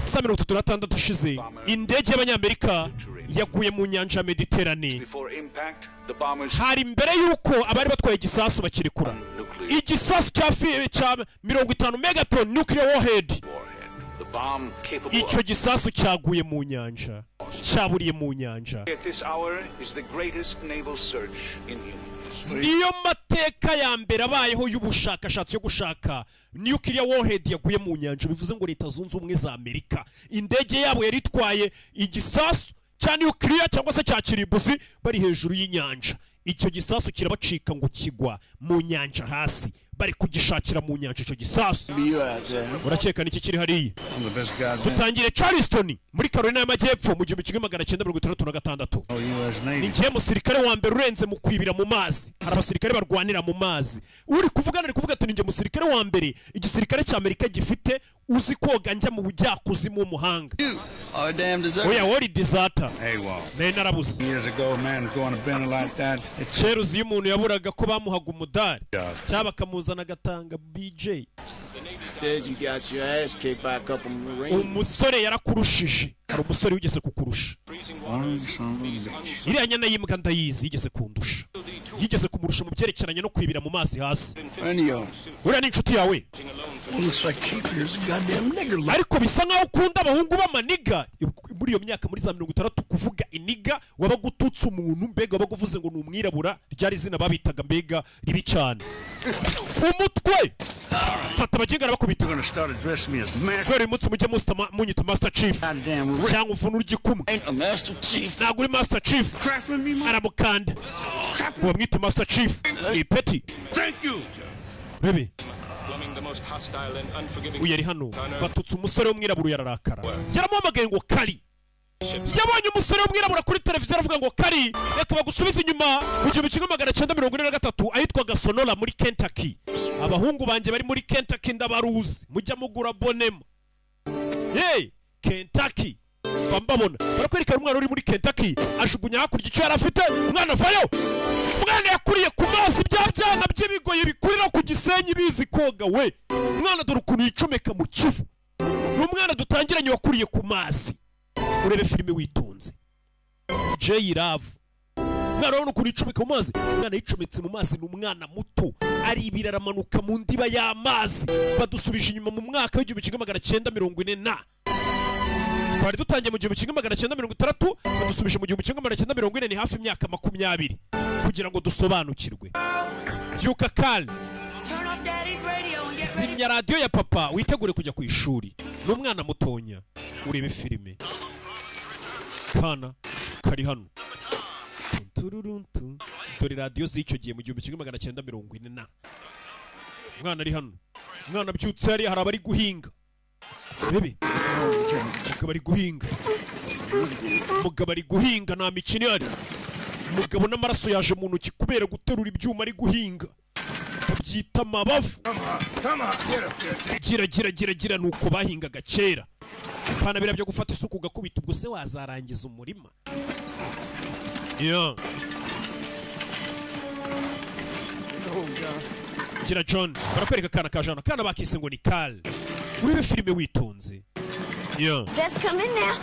Saa 36 ashize, indege y'Abanyamerika yaguye mu nyanja ya Mediterane. Before impact, the bombers Hari mbere y'uko abari batwaye igisasu bakirekura, igisasu cya 50 megaton nuclear warhead. The bomb capable Icyo gisasu cyaguye mu nyanja, cyaburiye mu nyanja. At this hour is the greatest naval search in human history. Niyo mateka ya mbere abayeho y'ubushakashatsi yo gushaka nuclear warhead yaguye mu nyanja. Bivuze ngo Leta Zunze Ubumwe za Amerika, indege yabo yari itwaye igisasu cya nuclear cyangwa se cya kirimbuzi, bari hejuru y'inyanja, icyo gisasu kirabacika ngo kigwa mu nyanja hasi. Bari kugishakira mu nyanja icyo gisasu. Urakeka niki kiri hariya? I'm the best goddamn Dutangire Charleston, muri Carolina y'Amajyepfo, mu 1966. U.S. Navy. Ni njye musirikare wa mbere urenze mu kwibira mu mazi. Hari abasirikare barwanira mu mazi. Uri kuvugana ari kuvuga ati: "Ni njye musirikare wa mbere igisirikare cya Amerika gifite uzi koga njya mu bujyakuzimu w'umuhanga." Oh, damn deserter. Oya, wori deserter. Hey, well, Nari narabuze. years ago, man was going to bend like that. It's Kera uzi iyo umuntu yaburaga ko bamuhaga umudari job. cyangwa bakamuzana agatanga BJ. Instead, you got your ass kicked by a couple Marines. Umusore yarakurushije. Hari umusore wigeze kukurusha. One son of a bitch. Iriya nyana y'imbwa ndayizi, yigeze kundusha, yigeze kumurusha mu byerekeranye no kwibira mu mazi hasi. Any Uriya ni inshuti yawe. Looks like Chief here's a goddamn nigger lover. Ariko bisa nkaho ukunda abahungu b'amanigga. Muri iyo myaka, muri za 60, kuvuga inigga wabaga ututse umuntu, mbega wabaga uvuze ngo ni umwirabura. Ryari izina babitaga mbega ribi cyane. Umutwe fata abaginga arabakubita. You're gonna start addressing me as master. Kubera uyu munsi mujye munyita Master Chief Goddamn rich. cyangwa uvuna urya. Ain't a Master Chief. Ntabwo uri Master Chief. Crafting me, man. Aramukanda ngo bamwite Master Chief, ni ipeti. Thank you. Rebe. Plumbing the most hostile and unforgiving Uyu ari hano, batutse umusore w'umwirabura, uyu ararakara. Yaramuhamagaye ngo kari yabonye umusore w'umwirabura kuri televiziyo, aravuga ngo: "Kari, reka bagusubize inyuma mu 1943, ahitwaga Sonora muri Kentucky." Abahungu banjye bari muri Kentucky ndabaruzi, mujya mugura bonema. Hey, Kentucky mbabona barakwereka umwana uri muri Kentucky ajugunya hakurya icyo yari afite. Umwana avayo, umwana yakuriye ku mazi, bya byana by'ibigoyi bikurira ku Gisenyi bizi koga we. Umwana dore ukuntu yicomeka mu Kivu. Ni umwana dutangiranye wakuriye ku mazi. Urebe filime witonze, Jay Love. Umwana urabona ukuntu yicomeka mu mazi. Umwana yicometse mu mazi, ni umwana muto, aribira, aramanuka mu ndiba y'amazi. Badusubije inyuma mu mwaka w'1940 na twari dutangiye mu 1960, badusubije mu 1940, ni hafi imyaka 20 kugira ngo dusobanukirwe. Byuka kare, zimya radiyo ya papa, witegure kujya ku ishuri. Ni umwana mutonya. Urebe filime, kana kari hano. Tuntururuntu. Dore radiyo z'icyo gihe mu 1940 na umwana ari hano. Umwana abyutse hariya hari abari guhinga. Urebe, umugabo ari guhinga, umugabo ari guhinga, nta mikino ihari. Umugabo n'amaraso yaje mu ntoki kubera guterura ibyuma ari guhinga, babyita amabavu. Gira gira gira gira, nuko bahingaga kera. Pana biriya byo gufata isuku ugakubita, ubwo se wazarangiza umurima? Yeah. Gira John, barakwereka akana ka Jana, akana bakise ngo ni Kal. Urebe filime witonze. Yeah. Just come in now.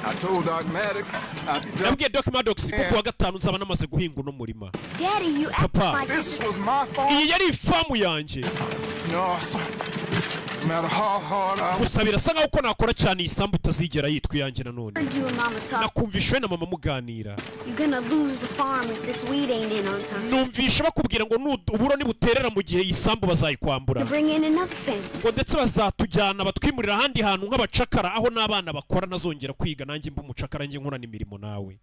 I told Doc Maddox I'd be done. Nabwiye Doc Maddox ko kuwa gatanu nzaba namaze guhinga uno murima. Daddy, you act Papa. like This was my farm. Iyi yari ifamu yanjye. No, sir. No matter how hard I Gusa birasa nkaho uko nakora cyane, iyi sambu itazigera yitwa iyanjye nanone. heard you and Mama talk. Nakumvishe we na mama muganira. You're gonna lose the farm if this weed ain't in on time. Numvishe bakubwira ngo uburo nibuterera mu gihe, iyi sambu bazayikwambura. To bring in another family. Ngo ndetse bazatujyana batwimurira ahandi hantu nk'abacakara, aho n'abana bakora, ntazongera kwiga, nanjye mba umucakara, njye nkorana imirimo nawe.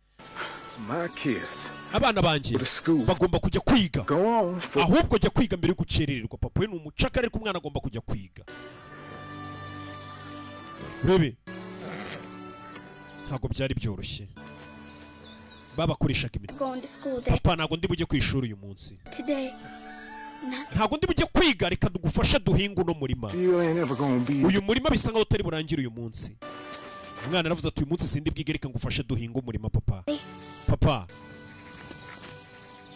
My kids. Abana banjye To school. bagomba kujya kwiga. Go on. For Ahubwo jya kwiga mbere yo gukerererwa. Papa we ni umucakara, ariko umwana agomba kujya kwiga. Urebe, ntabwo byari byoroshye, babakoreshaga imirimo. Going to school, Dad. Papa, ntabwo ndi bujye ku ishuri uyu munsi. Today. Not Ntabwo ndi bujye kwiga, reka tugufashe duhinge uno murima. You ain't ever gonna be. Uyu murima bisa nkaho utari burangire uyu munsi. Umwana aravuze ati: "Uyu munsi sindi bwige, reka ngufashe duhinge umurima, papa." Papa.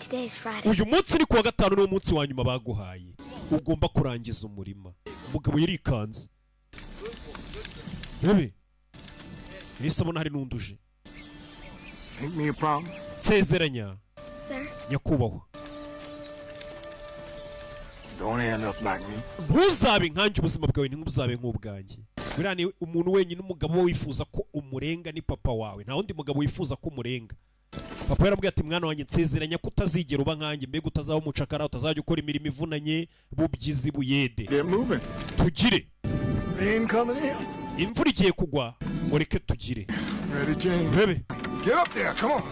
Today is Friday. Uyu munsi ni kuwa gatanu, niwo munsi wa nyuma baguhaye, ugomba kurangiza umurima. Umugabo yarikanze. Rebe, yahise abona hari n'undi uje. Make me a promise. Nsezeranya. Sir? Nyakubahwa. Don't end up like me. Ntuzabe nkanjye, ubuzima bwawe ntibuzabe nk'ubwanjye. Buriya ni umuntu wenyine umugabo we wifuza ko umurenga ni papa wawe, nta wundi mugabo wifuza ko umurenga. Papa yarabwiye ati: "Mwana wanjye, nsezeranya ko utazigera uba nkanjye, mbega utazaba umucakara, utazajya ukora imirimo ivunanye, bubyizi buyede." Get moving. Tugire. Rain coming in. Imvura igiye kugwa, mureke tugire. Ready, James? Bebe. Get up there. Come on.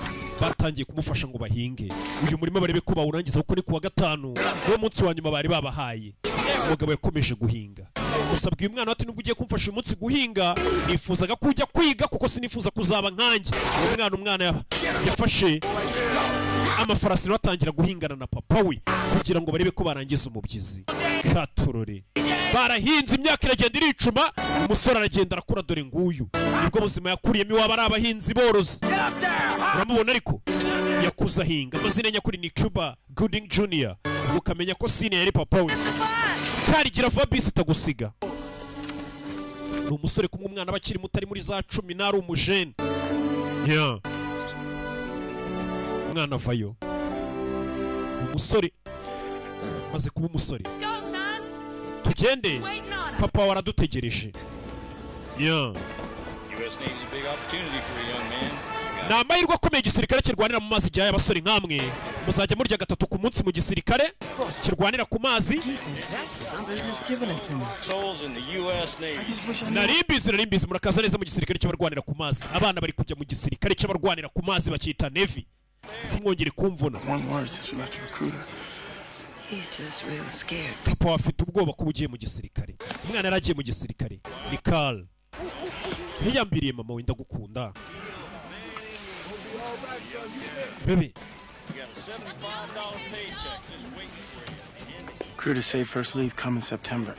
Batangiye kumufasha ngo bahinge uyu murima, barebe ko bawurangiza, kuko ni kuwa gatanu, niwo munsi wa nyuma bari babahaye. Umugabo yakomeje guhinga, gusa abwiye umwana ati: "Nubwo ugiye kumfasha uyu munsi guhinga, nifuzaga ko ujya kwiga, kuko sinifuza kuzaba nkanjye." Umwana yafashe amafarasi nawe atangira guhingana na papa we kugira ngo barebe ko barangiza umubyizi. Katurore, barahinze, imyaka iragenda iricuma, umusore aragenda arakura. Dore nguyu, nibwo buzima yakuriyemo, iwabo ari abahinzi borozi. Uramubona ariko yakuze ahinga. Amazina ye nyakuri ni Cuba Gooding Jr, ukamenya ko senior yari papa we. Karigira vuba, bisi itagusiga. Ni umusore kumwe, umwana aba akiri muto, ari muri za 10 n'ari umujene. Yeah. Umwana avayo ni umusore, maze kuba umusore. Tugende, papa wawe aradutegereje. Yeah. U.S. Navy's a big opportunity for a young man. Ni amahirwe akomeye igisirikare kirwanira mu mazi gihaye abasore nk'amwe. Muzajya murya gatatu ku munsi mu gisirikare kirwanira ku mazi. They're just giving it to me. Souls in the U.S. Navy. Nari mbizi, nari mbizi. Murakaza neza mu gisirikare cy'abarwanira ku mazi. Abana bari kujya mu gisirikare cy'abarwanira ku mazi, bakita Navy. Simwongere kumvuna. One word since we left the recruiter. He's just real scared. Papa we afite ubwoba kuba ugiye mu gisirikare. Umwana yari agiye mu gisirikare ni Carl. Ntiyambiriye mama we: "Ndagukunda, bebe." You got a $75 paycheck just waiting for you. Recruiter say first leave come in September.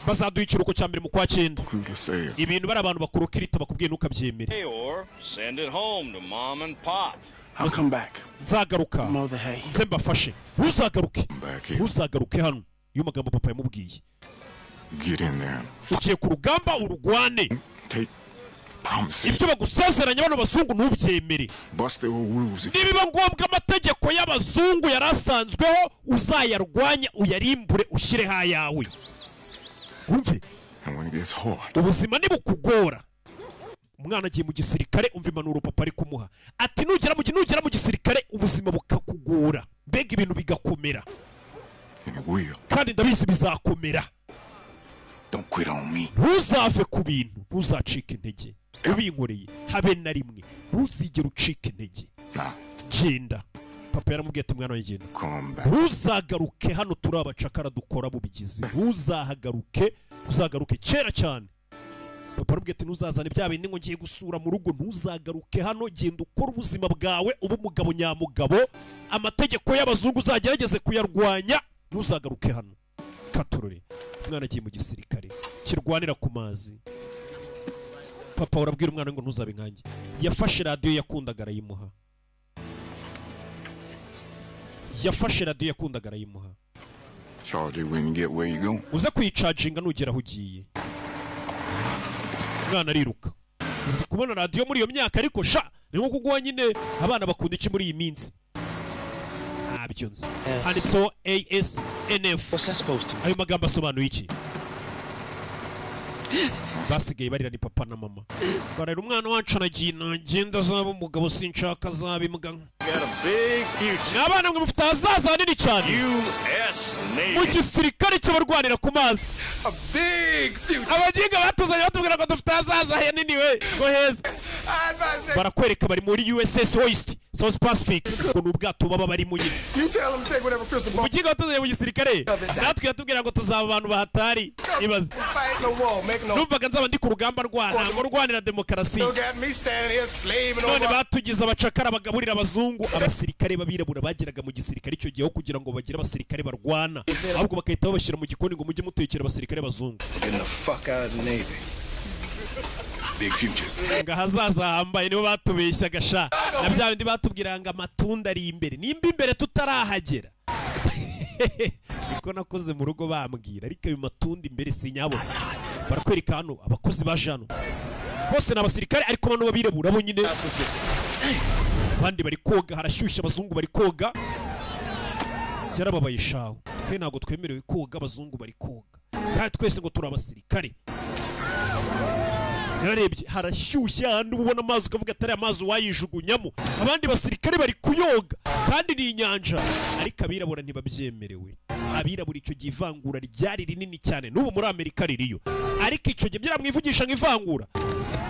Bazaduha ikiruhuko cya mbere mu kwa cyenda. Recruiter says. Ibintu bari abantu bakurukirita bakubwiye ntukabyemere. Or send it home to mom and pop. I'll come back. Nzagaruka. Mow the hay. Nze mbafashe. Ntuzagaruke. Back here. Ntuzagaruke hano. Niyo magambo papa yamubwiye. Get in there. Ugiye ku rugamba urugwane. Take promises. Ibyo bagusezeranya bano bazungu ntubyemere. Bust their rules if Nibiba ngombwa, amategeko y'abazungu yari asanzweho uzayarwanya, uyarimbure, ushyireho ayawe, wumve. And when it gets hard, Ubuzima nibukugora. Umwana agiye mu gisirikare, umva impanuro papa ari kumuha, ati: Nugera mu gisirikare, ubuzima bukakugora, mbega ibintu bigakomera," and it will, kandi ndabizi bizakomera, don't quit on me. "ntuzave ku bintu, ntuzacike intege ubinkoreye habe na rimwe, ntuzigere ucika intege." Nah, Genda. Papa yaramubwiye ati: "Mwana wanjye, genda, come back. ntuzagaruke hano, turi abacakara dukora bubigizi, ntuzahagaruke, uzagaruke kera cyane." Papa aramubwiye ati: "Ntuzazane bya bindi ngo ngiye gusura mu rugo, ntuzagaruke hano, genda ukore ubuzima bwawe, ube umugabo nyamugabo, amategeko y'abazungu uzagerageze kuyarwanya, ntuzagaruke hano." Katurore, umwana agiye mu gisirikare kirwanira ku mazi. Papa urabwira umwana ngo ntuzabe nkanjye. Yafashe radiyo yakundaga arayimuha, yafashe radiyo yakundaga arayimuha. Charge it when you get where you going. Uze kuyicaginga nugera aho ugiye. Umwana ariruka. Uzi kubona radiyo muri iyo myaka? Ariko sha, ni nko kuguha nyine. Abana bakunda iki muri iyi minsi? Ntabyo nzi. Handitseho ASNF. What's that supposed to mean? Ayo magambo asobanuye iki? Basigaye barira ni papa na mama, barera umwana wacu aragiye, nagenda azaba umugabo, sinshaka azaba imbwa. Got a big future. Mwa bana mwe, mufite ahazaza hanini cyane U.S. mu Navy. gisirikare cy'abarwanira ku mazi. A big future. Abaginga batuzanye batubwira ngo dufite ahazaza hanini we, ngo heza. Barakwereka bari muri USS Hoist, South Pacific. Ubwo ni ubwato baba barimo nyine. You tell them to take whatever crystal ball. Umuginga watuzanye mu gisirikare natwe yatubwira ngo tuzaba abantu bahatari, ibaze. Fight no war, make no. Numvaga nzaba ndi ku rugamba rwana ngo rwanira demokarasi. Still got me standing here slaving None over. batugize abacakara bagaburira abazungu. Abasirikare b'abirabura bageraga mu gisirikare icyo gihe, aho kugira ngo bagire abasirikare barwana, ahubwo bagahita babashyira mu gikoni ngo mujye mutekera abasirikare b'abazungu. Getting the fuck out of the Navy. Big future. Ngo ahazaza hambaye, nibo batubeshyaga sha, na bya bindi batubwira ngo amatunda ari imbere, nimba imbere tutarahagera. Niko nakoze mu rugo bambwira, ariko ayo matunda imbere sinyabona. Barakwereka hano abakozi baje hano. Bose ni abasirikare, ariko bano b'abirabura bo nyine. Abandi bari koga, harashyushye, abazungu bari koga. Yarababaye shawe, twe ntabwo twemerewe koga, abazungu bari koga, kandi twese ngo turi abasirikare. Yararebye, harashyushye, ahantu uba ubona amazi ukavuga atari amazi wayijugunyamo. Abandi basirikare bari kuyoga kandi ni inyanja, ariko abirabura ntibabyemerewe. Abirabura icyo gihe ivangura ryari rinini cyane, n'ubu muri Amerika ririyo, ariko icyo gihe byaramwivugisha ngo ivangura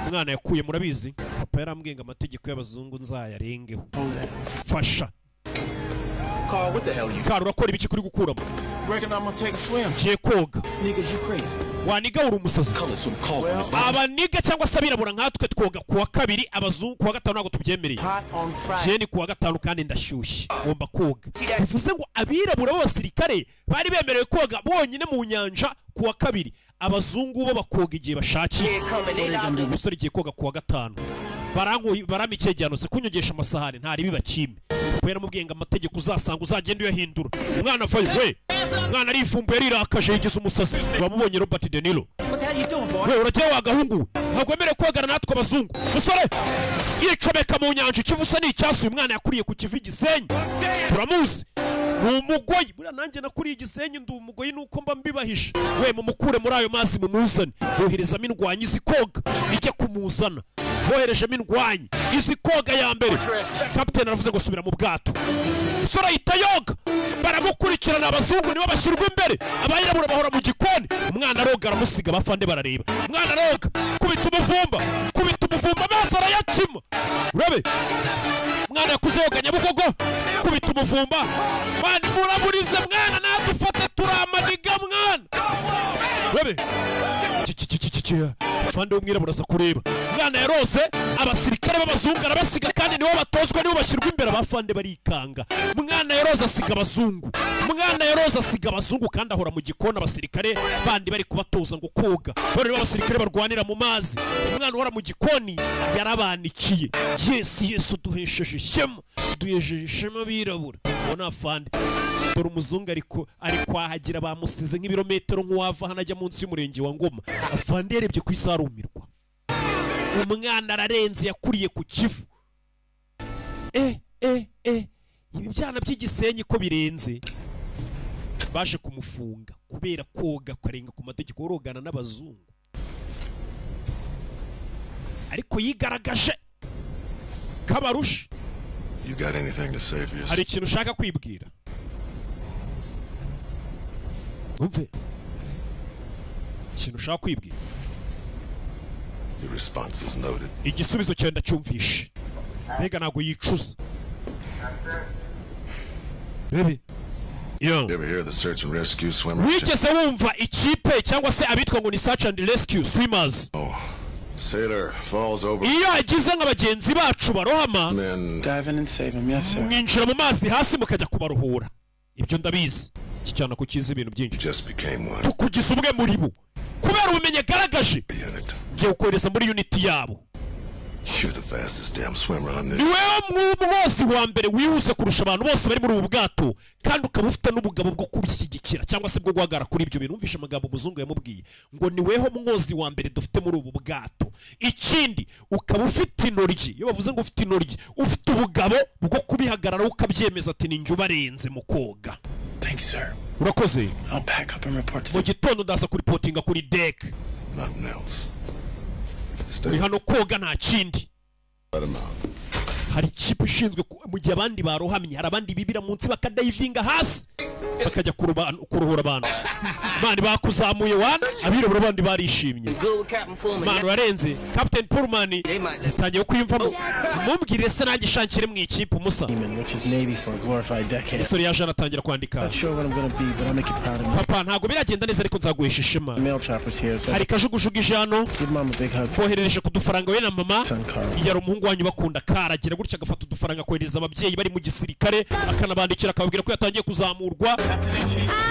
umwana yakuye. Murabizi, papa yarambwiye ngo amategeko y'abazungu nzayarengeho. Fasha. Carl, what the hell are you? Kari, urakora ibiki kuri gukuramo? Reckon I'm gonna take a swim. Ngiye koga. Niggas, you crazy. Wa nigga, uri umusazi. Color some call on this. Abaniga cyangwa se abirabura nkatwe twoga kuwa kabiri, abazungu kuwa gatanu ntabwo tubyemereye. Hot on Friday. Jye ni kuwa gatanu kandi ndashyushye, ngomba koga. Bivuze ngo abirabura b'abasirikare bari bemerewe koga bonyine mu nyanja kuwa kabiri, abazungu bo bakoga igihe bashakiye. Umusore igiye koga kuwa gatanu, barankuye barampa icyegeranyo se kunyogesha amasahani ntari bakime, kuko yaramubwiye ngo amategeko uzasanga uzagenda uyahindura. Umwana avayo we, umwana arifumbuye, arirakaje, yigize umusazi. Wamubonye Robert De Niro. What the hell you doing, boy? We, uragiye wagahungu we, ntabwo wemerewe kogana natwe abazungu. Musore yicomeka mu nyanja, ikivu usa n'icyasi. Uyu mwana yakuriye ku Kivu, Igisenyi, turamuzi, ni umugoyi. Buriya nanjye nakuriye Igisenyi, ndi umugoyi, nuko mba mbibahishe. We, mumukure muri ayo mazi mumuzane. Boherezamo indwanyi izi koga ijye kumuzana. Boherejemo indwanyi izi koga ya mbere. Kapiteni aravuze ngo subira mu bwato. Umusore ahita yoga, baramukurikirana. Abazungu nibo bashyirwa imbere, abayirabura bahora mu gikoni. Umwana aroga, aramusiga, abafande barareba. Umwana aroga, kubita umuvumba, kubita umuvumba, amazi arayakima. Urabe umwana yakuze yoga Nyabugogo, kubita umuvumba. Mwana muraburize, mwana nadufate turamaniga mwana. Urabe afande w'umwirabura aza kureba umwana yaroze, abasirikare b'abazungu arabasiga, kandi nibo batozwa, nibo bashyirwa imbere. Abafande barikanga. Umwana yaroze asiga abazungu, umwana yaroze asiga abazungu, kandi ahora mu gikoni. Abasirikare bandi bari kubatoza ngo koga, bano nibo abasirikare barwanira mu mazi. Umwana uhora mu gikoni yarabanikiye. Yesu, Yesu, duhesheje ishema, duhesheje ishema abirabura. Ubona afande, dore umuzungu ariko ari kwahagira, bamusize nk'ibirometero, nk'uwava hano ajya munsi y'umurenge wa Ngoma. Afande yarebye ku isaha arumirwa. Umwana ararenze, yakuriye ku Kivu. Eh eh eh, ibi byana by'Igisenyi ko birenze! Baje kumufunga kubera koga karenga ku mategeko, worogana n'abazungu, ariko yigaragaje kabarusha. You got anything to say for yourself? Hari ikintu ushaka kwibwira? Umve, ikintu ushaka kwibwira? Your response is noted. Igisubizo cyawe ndacyumvishe. Mbega ntabwo yicuza, rebe yo. You ever hear the search and rescue swimmers? Wigeze wumva ikipe cyangwa se abitwa ngo ni search and rescue swimmers? Sailor falls over. Iyo hagize nka bagenzi bacu barohama, Men Dive in and save him, yes, sir. mwinjira mu mazi hasi mukajya kubaruhura. Ibyo ndabizi. Iki cyana ko kizi ibintu byinshi. Just became one. Tukugize umwe muri bo kubera ubumenyi agaragaje. Ngiye kukohereza muri unit yabo. You're the fastest damn swimmer on this. Ni wowe mwozi wa mbere wihuse kurusha abantu bose bari muri ubu bwato, kandi ukaba ufite n'ubugabo bwo kubishyigikira cyangwa se bwo guhagarara kuri ibyo bintu. Wumvishe amagambo umuzungu yamubwiye ngo ni weho mwozi wa mbere dufite muri ubu bwato, ikindi ukaba ufite inoryi. Iyo bavuze ngo ufite inoryi, ufite ubugabo bwo kubihagararaho ukabyemeza, ati ni njye ubarenze mu koga. Thank you, sir. Urakoze. I'll pack up and report to Mu gitondo ndaza kuripotinga kuri deck. Nothing else. Uri hano koga, nta kindi. Let him out. Hari ikipe ishinzwe mu gihe abandi barohamye, hari abandi bibira munsi bakadayivinga hasi bakajya kuruhura abantu. Mani, bakuzamuye wana. Abirabura bandi barishimye. Good with Captain Pullman. Mani, urarenze. Captain Pullman yatangiye kwiyumvamo. Mumbwire se nanjye shankire mu ikipe umusa. Which is Navy for a glorified decade. Umusore yaje anatangira kwandika. Not sure what I'm gonna be, but I'll make you proud of me. Papa, ntabwo biragenda neza, ariko nzaguhesha ishema. Mail chopper's here, so Hari kajugujugu ije hano. give mom a big hug. Koherereje ku dufaranga we na mama. Son Carl. Yari umuhungu wanyu bakunda karagira gutya agafata udufaranga akohereza ababyeyi bari mu gisirikare, akanabandikira akababwira ko yatangiye kuzamurwa.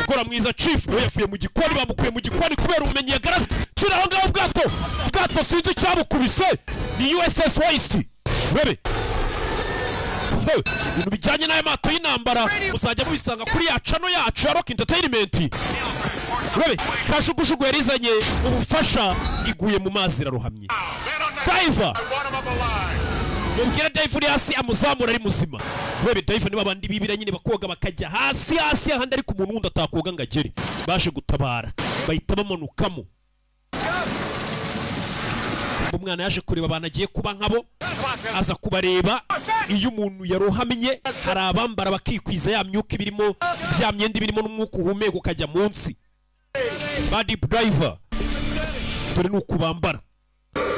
Gukora mwiza. Chief nawe yavuye mu gikoni, bamukuye mu gikoni kubera ubumenyi yagaragaje. Kiri aho ngaho ubwato, ubwato sinzi icyabukubise, ni USS Waist. Urebe. He, ibintu bijyanye n'aya mato y'intambara muzajya mubisanga kuri ya channel yacu ya Rock Entertainment. Urebe kajugujugu yarizanye ubufasha, iguye mu mazi, irarohamye. Diver, mubwire diver uri hasi amuzamura ari muzima. Urebe, diver niba abandi bibira nyine bakoga bakajya hasi hasi ahandi, ariko umuntu wundi atakoga ngo agere. Baje gutabara, bahita bamanukamo. Umwana yaje kureba abantu agiye kuba nkabo, aza kubareba. Iyo umuntu yarohamye, hari abambara bakikwiza ya myuka ibirimo, bya myenda ibirimo n'umwuka uhumeka ukajya munsi. Ba deep diver dore ni uku bambara,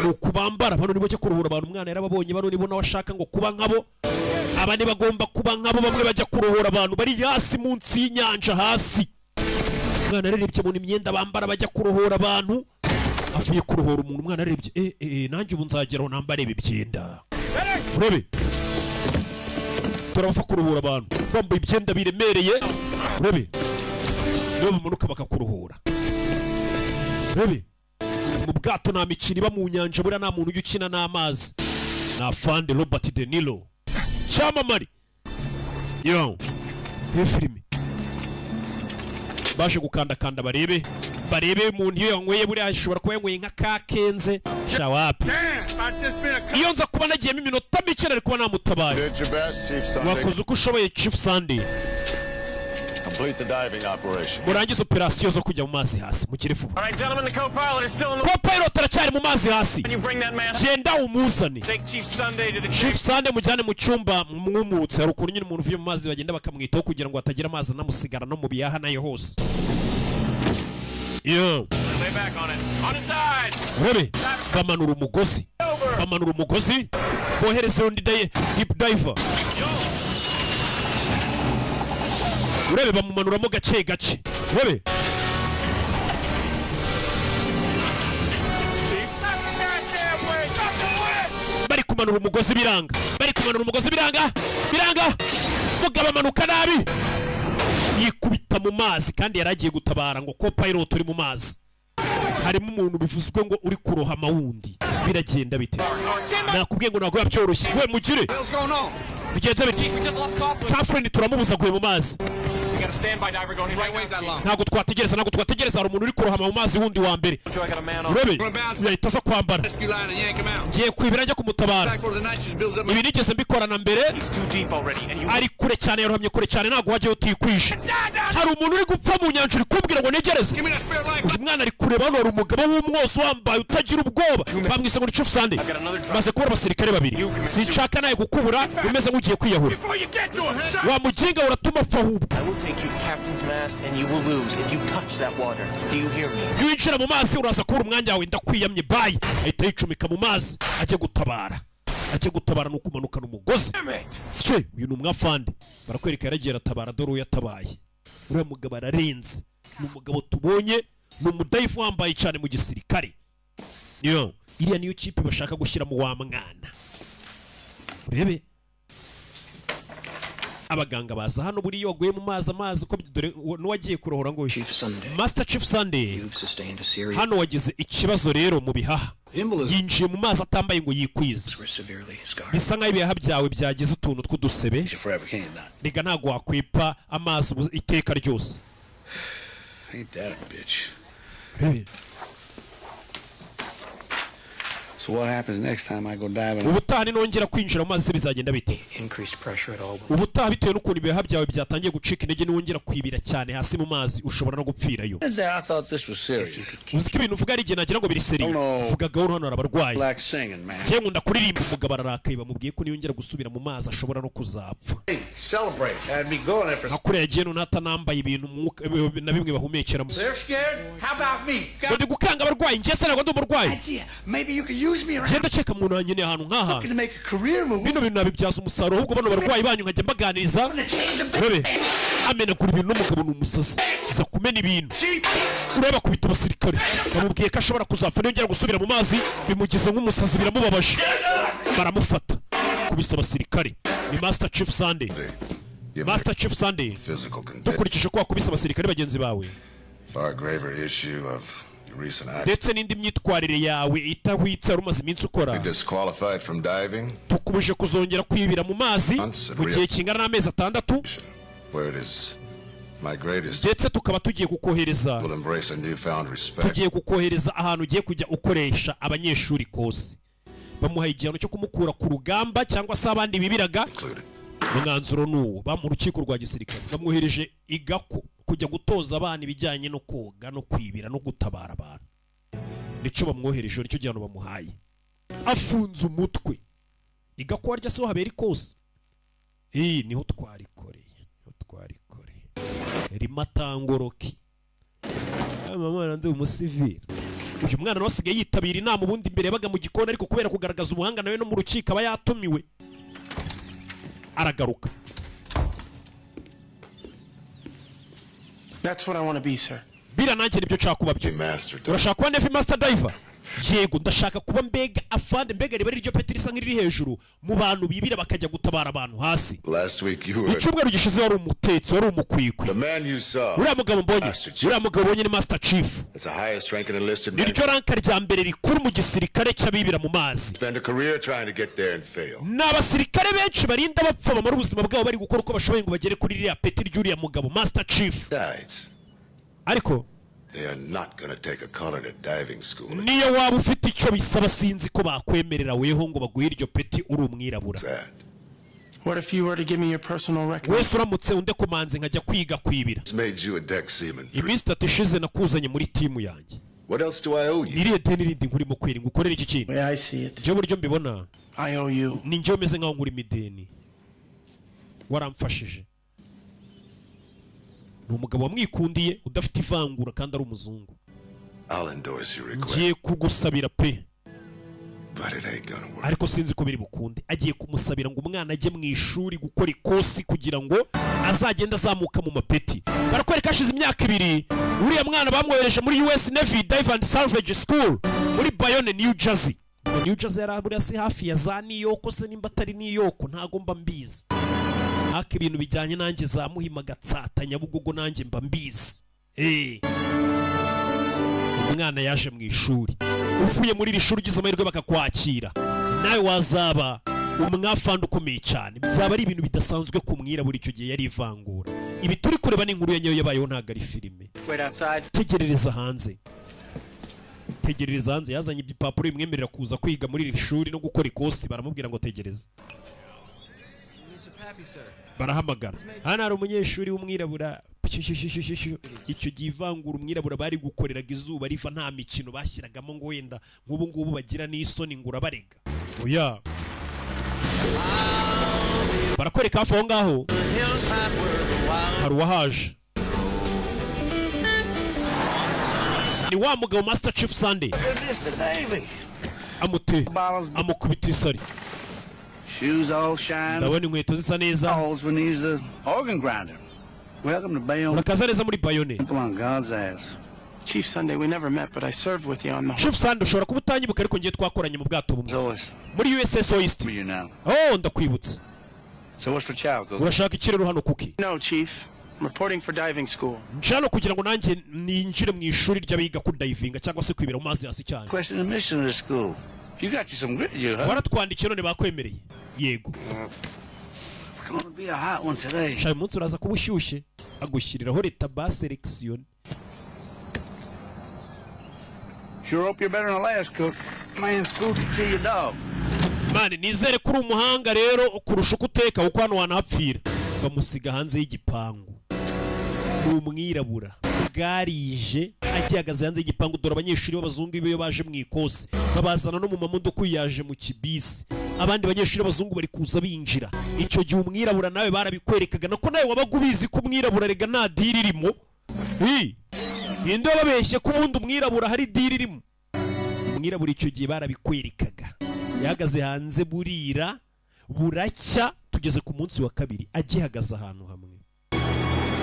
ni uku bambara. Bano nibo cyo kuruhura abantu. Umwana yarababonye, bano nibo nawe ashaka ngo kuba nkabo. Aba bagomba kuba nkabo, bamwe bajya kurohora abantu bari hasi munsi y'inyanja hasi. Umwana ararebye, abona imyenda bambara bajya kurohora abantu, avuye kurohora umuntu. Umwana arebye, eh eh, nanjye ubu nzageraho nambare ibi byenda. Urebe, turabapfa kuruhura abantu bambaye ibyenda biremereye. Urebe, nibo bamanuka bakakuruhura. Urebe, mu bwato nta mikino iba mu nyanja. Buriya nta muntu ujya ukina n'amazi. Ni afande Robert De Niro, icyamamare. Yo, iyo filime baje gukandakanda barebe, barebe umuntu iyo yanyweye. Buriya ashobora kuba yanyweye nka kakenze shawapi. Iyo nza kuba nagiyemo iminota mike, nari kuba namutabaye. Did your best, Chief Sunday. Wakoze uko ushoboye, Chief Sunday. Complete the diving operation. Murangize operasiyo zo kujya mu mazi hasi, mugire vuba. All right, gentlemen, the co-pilot is still in the. Co-pilot aracyari mu mazi hasi. Can you bring that man? Genda umuzane. Take Chief Sunday to the Chief Sunday mujyane mu cyumba mwumutse. Hari ukuntu nyine umuntu uvuye mu mazi bagenda bakamwitaho kugira ngo hatagira amazi anamusigara no mu bihaha nayo hose. Yo. Lay back on it. On his side. Urebe, bamanura umugozi, bamanura umugozi, bohereza undi deep diver. Urebe, bamumanuramo gake gake. Urebe. Chief. Goddamn way. Bari kumanura umugozi biranga, bari kumanura umugozi biranga, biranga. Mugabo amanuka nabi, yikubita mu mazi, kandi yari agiye gutabara ngo ko pilot uri mu mazi harimo umuntu bivuzwe ngo uri kurohama wundi. Biragenda bite? Nakubwiye ngo ntabwo biba byoroshye. We mugire What's going on? Bigenze bite? We just lost Coughlin. Coughlin turamubuza, aguye mu mazi. We got a standby diver going right now, Chief. Ntabwo twategereza, ntabwo twategereza. Hari umuntu uri kurohama mu mazi wundi wa mbere. I got a man on. Urebe, yahita aza kwambara. Rescue line and yank him out. Ngiye kwibira njya kumutabara. Back for the nitrogen builds up. Ibi nigeze mbikorana mbere. He's too deep already, and you. Ari kure cyane, yarohamye kure cyane, ntabwo wajyayo utikwije. Hari umuntu uri gupfa mu nyanja, uri kumbwira ngo negereze? Give me that spare life. Uyu mwana ari kureba hano, hari umugabo w'umwose wambaye utagira ubwoba, bamwise ngo ni Chief Sunday. Maze kubura abasirikare babiri, sinshaka nawe kukubura umeze nk'ugiye kwiyahura. Before you get to him. Wa muginga, uratuma apfa ahubwo. I will take you to captain's mast, and you will lose if you touch that water. Do you hear me? Niwinjira mu mazi uraza kubura umwanya wawe, ndakwiyamye. Bayi ahita yicomeka mu mazi ajya gutabara, ajya gutabara. Ni ukumanukana umugozi. Sike uyu ni umwafande, barakwereka yaragiye aratabara. Dore uwo yatabaye. Uriya mugabo ararenze, ni umugabo tubonye, ni umudiver wambaye cyane mu gisirikare. Niyo iriya niyo kipe bashaka gushyiramo wa mwana. Urebe, abaganga baza hano buriya waguye mu mazi, amazi uko dore n'uwagiye kurohora ngo Chief Sunday. Master Chief Sunday. You've sustained a serious. Hano wagize ikibazo rero mu bihaha. Yinjiye mu mazi atambaye ngo yikwize. Were severely scarred. Bisa nk'aho ibihaha byawe byagize utuntu tw'udusebe. Forever, can you not? Rega ntabwo wakwipa amazi iteka ryose. Ain't that a bitch? Urebe. So what happens next time I go diving? Ubutaha ninongera kwinjira mu mazi bizagenda bite? Increased pressure at all. Ubutaha, bitewe n'ukuntu ibihaha byawe byatangiye gucika intege, niwongera kwibira cyane hasi mu mazi ushobora no gupfirayo. I thought this was serious. Uzi ko ibintu uvuga ari igihe nagira ngo biri sérieux. No. Vuga gahoro, hano hari abarwayi. Like singing, man. Njye nkunda kuririmba. Umugabo ararakaye, bamubwiye ko niyongera gusubira mu mazi ashobora no kuzapfa. Hey, celebrate. I'd be going there for. Nka kuriya yagiye none atanambaye ibintu na bimwe bahumekeramo. They're scared. How about me? Ngo ndi gukanga abarwayi? Njye se ntabwo ndi umurwayi? Idea. Maybe you could use me around. Njye ndakeka umuntu wankeneye ahantu nk'aha. Looking to make a career move. Bino bintu nabibyaza umusaruro ahubwo, bano barwayi banyu nkajya mbaganiriza. Urebe, amenagura ibintu, n'umugabo ni umusazi, aza kumena ibintu. Ureba, akubita abasirikare. Bamubwiye ko ashobora kuzapfa niyongera gusubira mu mazi, bimugize nk'umusazi, biramubabaje, baramufata. Kubisa abasirikare ni Master Chief Sunday. Master Chief Sunday, Physical condition. dukurikije ko wakubise abasirikare bagenzi bawe, Far graver issue of your recent accident. ndetse n'indi myitwarire yawe itahwitse wari umaze iminsi ukora, Disqualified from diving, tukubuje kuzongera kwibira mu mazi mu gihe kingana n'amezi 6. where it is my greatest Ndetse tukaba tugiye kukohereza will embrace a newfound respect. tugiye kukohereza ahantu ugiye kujya ukoresha abanyeshuri course. Bamuhaye igihano cyo kumukura ku rugamba cyangwa se abandi bibiraga. Umwanzuro ni uwo mu rukiko rwa gisirikare bamwohereje igako kujya gutoza abana ibijyanye no koga no kwibira no gutabara abantu. Nicyo bamwohereje, nicyo gihano bamuhaye. Afunze umutwe igako warya so habera ikosi. Iyi niho twarikoreye, niho twarikoreye rimatangoroki. Mama ndi umusivili. Uyu mwana nawe asigaye yitabira inama. Ubundi imbere yabaga mu gikoni, ariko kubera kugaragaza ubuhanga nawe no mu rukiko aba yatumiwe, aragaruka. That's what I want to be, sir. Bira nanjye nibyo nshaka kuba byo. Urashaka kuba Navy Master Diver? Yego, ndashaka kuba mbega afande, mbega riba riryo peti risa nk'iriri hejuru mu bantu bibira bakajya gutabara abantu hasi. Last week you were Icyumweru gishize wari umutetsi, wari umukwikwi. the man you saw. Uriya mugabo mbonye, uriya mugabo mbonye ni Master Chief. It's the highest ranking enlisted man. Niryo ranka rya mbere rikuru mu gisirikare cy'abibira mu mazi. Spend a career trying to get there and fail. Ni abasirikare benshi barinda bapfa, bamara ubuzima bwabo bari gukora uko bashoboye ngo bagere kuri ririya peti ry'uriya mugabo Master Chief. Besides, Ariko they are not going to take a colored at diving school. niyo waba ufite icyo bisaba, sinzi ko bakwemerera weho ngo baguhe iryo peti uri umwirabura. What if you were to give me your personal record? Wese uramutse undekomanze nkajya kwiga kwibira. It's made you a deck seaman. Iminsi 3 ishize nakuzanye muri timu yanjye. What else do I owe you? Irihe deni rindi nkurimo kweri ngo ukorere iki kintu? Yeah, I see it. Njyewe uburyo mbibona, I owe you. ni njyewe umeze nkaho nkurimo ideni, waramfashije. Ni umugabo wamwikundiye udafite ivangura kandi ari umuzungu. I'll endorse your request, Ngiye kugusabira pe, but it ain't gonna work. ariko sinzi ko biri bukunde. Agiye kumusabira ngo umwana ajye mu ishuri gukora ikosi kugira ngo azagende azamuka mu mapeti. Barakwereka hashize imyaka 2 uriya mwana bamwohereje muri US Navy Dive and Salvage School muri Bayonne, New Jersey. Ngo New Jersey yari buriya si hafi ya za New York se? Nimba atari New York ntago mba mbizi. Haka ibintu bijyanye nanjye za Muhima, Gatsata, Nyabugogo nanjye mba mbizi. Umwana yaje mu ishuri. Uvuye muri iri shuri ugize amahirwe bakakwakira, nawe wazaba umwafandi ukomeye cyane. Byaba ari ibintu bidasanzwe ku mwirabura. Icyo gihe yari ivangura. Ibi turi kureba ni inkuru ya nyayo yabayeho, ntabwo ari filime. Wait outside. Tegerereza hanze, tegerereza hanze. Yazanye ibipapuro bimwemerera kuza kwiga muri iri shuri no gukora ikosi, baramubwira ngo tegereza. Barahamagara, hano hari umunyeshuri w'umwirabura. Shyushyushyushyushy. Icyo gihe ivangura umwirabura bari gukoreraga izuba riva, nta mikino bashyiragamo ngo wenda nk'ubu ngubu bagira n'isoni ngo urabarega. Oya, barakwereka hafi aho ngaho hari uwahaje, ni wa mugabo Master Chief Sunday. Mr. Davy. Amute amukubita isari. Shoes all shine. Ndabona inkweto zisa neza. Calls when he's the organ grinder. Welcome to Bayonne. Urakaza neza muri Bayonne. On God's ass. Chief Sunday, we never met, but I served with you on the Chief Sunday, ushobora kuba utanyibuka ariko ngiye twakoranye mu bwato bumwe muri USS Oyster. You now. Oh, ndakwibutse. So what's for chow, Cook? Urashaka iki rero hano, Kuki? No, Chief. I'm reporting for diving school. Nje hano kugira ngo nanjye ninjire mu ishuri ry'abiga kudayivinga cyangwa se kwibira mu mazi hasi cyane. Question admission to this school. You got you some grit, you, huh? Waratwandikiye none bakwemereye? Yego. It's gonna be a hot one today. Sha, uyu munsi uraza kuba ushyushye. Agushyiriraho leta ba selection. Sure hope you're better than the last cook. Man, food can kill your dog. Mani, nizere ko uri umuhanga rero kurusha uko uteka, kuko hano wanahapfira. Bamusiga hanze y'igipangu. Ni umwirabura bwarije agihagaze hanze y'igipangu. Dore abanyeshuri b'abazungu iyo baje mu ikosi babazana no mu mamodoka, yaje mu kibisi. Abandi banyeshuri b'abazungu bari kuza binjira. Icyo gihe umwirabura nawe barabikwerekaga, nako nawe wabaga ubizi ko umwirabura rega nta deal irimo. Hi! Ninde wababeshye ko ubundi umwirabura hari deal irimo? Umwirabura icyo gihe barabikwerekaga. Yahagaze hanze burira buracya, tugeze ku munsi wa kabiri agihagaze ahantu hamwe.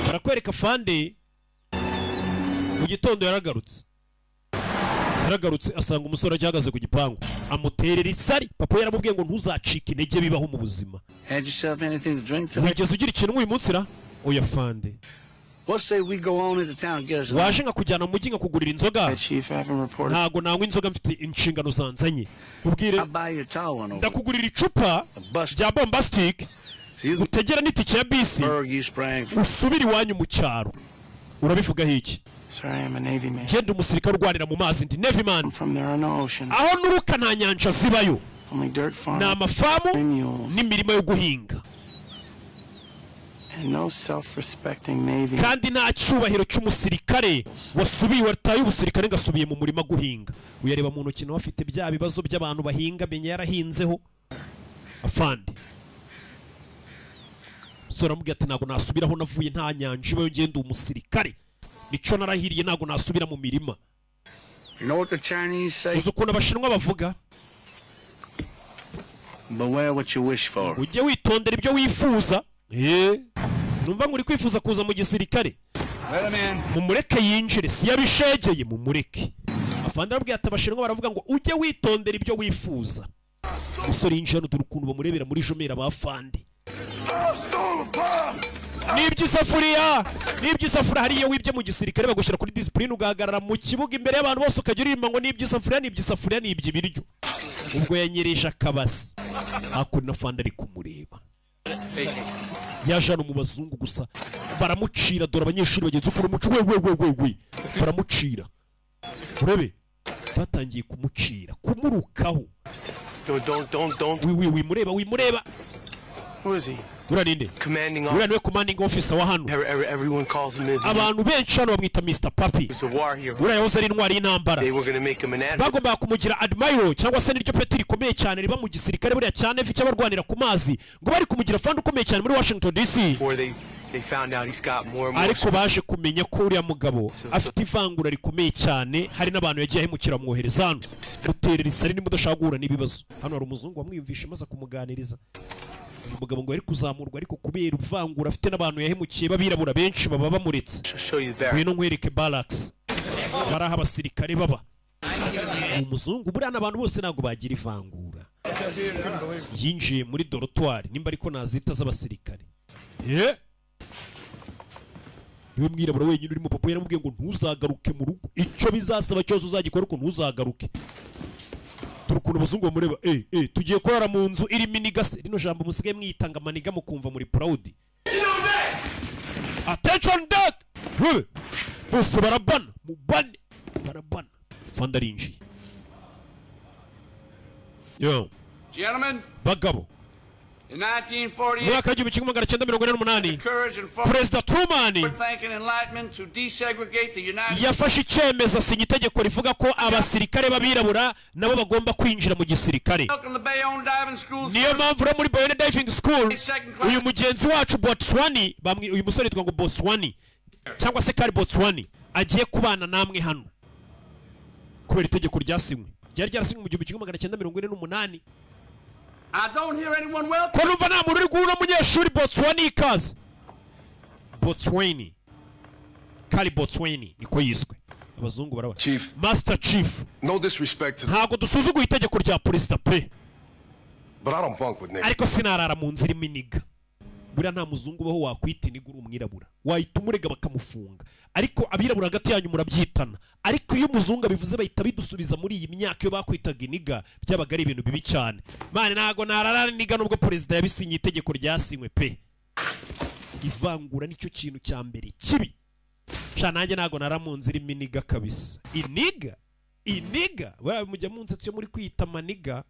Barakwereka fande mu gitondo yaragarutse, yaragarutse asanga umusore agihagaze ku gipangu, amuterera isari. Papa we yaramubwiye ngo ntuzacike intege, bibaho mu buzima. Had yourself anything to drink today? Wigeze ugira ikintu uyu munsi ra? Oya fande. Let's say we go on into town and get us. Waje nkakujyana mu mujyi nkakugurira inzoga? Chief, I haven't reported. Ntago nanywa inzoga, mfite inshingano zanzanye. Ubwire I'll buy you a tall one over. ndakugurira icupa rya bombastic, utegera n'itike ya bisi Berg, you sprang from. usubire iwanyu mu cyaro. Urabivugaho iki? Sir, I am a Navy man. Ngenda umusirikare urwanira mu mazi, ndi Navy man. From there are no oceans. Aho nuruka nta nyanja zibayo. Only dirt farms Ni amafamu and mules. n'imirima yo guhinga. And no self-respecting Navy. Kandi nta cyubahiro cy'umusirikare wasubiye, wataye ubusirikare ngo asubiye mu murima guhinga. Uyareba mu ntoki, nawe afite bya bibazo by'abantu bahinga, menya yarahinzeho. Afande umusore aramubwira ati: "Ntabwo nasubiraho navuye, nta nyanja ibayo, ngenda umusirikare nicyo narahiriye, ntabwo nasubira mu mirima." You know what the Chinese say? Uzi ukuntu Abashinwa bavuga? Beware what you wish for. Ujye witondera ibyo wifuza. Sinumva ngo uri kwifuza kuza mu gisirikare. Let him in. Mumureke yinjire, si yabishegeye, mumureke. Afande arabwira ati: "Abashinwa baravuga ngo ujye witondera ibyo wifuza." Umusore yinjira hano, dore ukuntu bamurebera muri jumelle abafande. N'iby'isafuriya, n'iby'isafuriya. Hariya wibye mu gisirikare bagushyira kuri discipline, ugahagarara mu kibuga imbere y'abantu bose, ukajya uririmba ngo n'iby'isafuriya, n'iby'isafuriya, n'iby'ibiryo. Ubwo yanyereje akabasi hakuno, afande ari kumureba. Yaje hano mu bazungu gusa baramucira. Dore abanyeshuri bagenzi ukuntu umuco we we we we we, baramucira. Urebe batangiye kumucira, kumurukaho. Don't, don't, don't, don't. Wi wi wimureba, wimureba. Who is he? Uriya ninde? Commanding Uriya niwe commanding officer wa hano. Everyone calls him his. Abantu benshi hano bamwita Mr Papi. He's a war hero. Uriya yahoze ari intwari y'intambara. They were gonna make him an admiral. Bagombaga kumugira admiral, cyangwa se niryo peti rikomeye cyane riba mu gisirikare buriya cya Navy cy'abarwanira ku mazi, ngo bari kumugira fandi ukomeye cyane muri Washington DC. Before they found out he's got more and more. Ariko baje kumenya ko uriya mugabo afite ivangura rikomeye cyane, hari n'abantu yagiye ahemukira, bamwohereza hano. Muterera isari niba udashaka guhura n'ibibazo. Hano hari umuzungu wamwiyumvishe maze kumuganiriza. Uyu mugabo ngo yari kuzamurwa, ariko kubera ivangura afite n'abantu yahemukiye b'abirabura benshi, baba bamuretse. Show you the barracks. Ngwino nkwereke barracks, bari aho abasirikare baba. Ni umuzungu buriya, n'abantu bose ntabwo bagira ivangura. Yinjiye muri dortoir, nimba ariko nazita z'abasirikare, niwe mwirabura wenyine urimo. Papa yaramubwiye ngo ntuzagaruke mu rugo, icyo bizasaba cyose uzagikora ariko ntuzagaruke. Dore ukuntu abazungu bamureba. Tugiye kurara mu nzu irimo inigga se? Rino jambo musigaye mwitanga amanigga, mukumva muri proud. Attention deck! Rube bose barabana, mubane barabana. Fanda arinjiye yo. Gentlemen, Bagabo, in mu 1948, mwaka w'1948, courage and Perezida Truman forward-thinking enlightenment to desegregate the United yafashe icyemezo, asinya itegeko rivuga ko abasirikare b'abirabura nabo bagomba kwinjira mu gisirikare. Welcome to Bayonne Diving School. Niyo mpamvu rero muri Bayonne Diving School uyu mugenzi wacu Botswani bamwe, uyu musore yitwa ngo Botswani cyangwa se Kari Botswani, agiye kubana namwe hano kubera itegeko ryasinywe, ryari ryarasinywe mu 1948. I don't hear anyone welcome. Ko numva nta muntu uri guha uno munyeshuri Botswani ikaze? Botswani, Kari Botswani niko yiswe. Abazungu baraba. Chief. Master Chief. No disrespect to Ntabwo dusuzuguye itegeko rya perezida pe. but I don't bunk with niggas. Ariko sinarara mu nzira irimo inigga. Buriya nta muzungu ubaho wakwita inigga uri umwirabura, wahita umurega bakamufunga. Ariko abirabura hagati yanyu murabyitana, ariko iyo umuzungu abivuze bahita bidusubiza muri iyi myaka, iyo bakwitaga inigga byabaga ari ibintu bibi cyane. Mane ntago narara inigga nubwo perezida yabisinye, itegeko ryasinywe pe. Ivangura nicyo kintu cya mbere kibi. Sha nanjye ntago nara mu nzira irimo inigga kabisa. Inigga, inigga buriya mujya munsetsi yo muri kwita amanigga.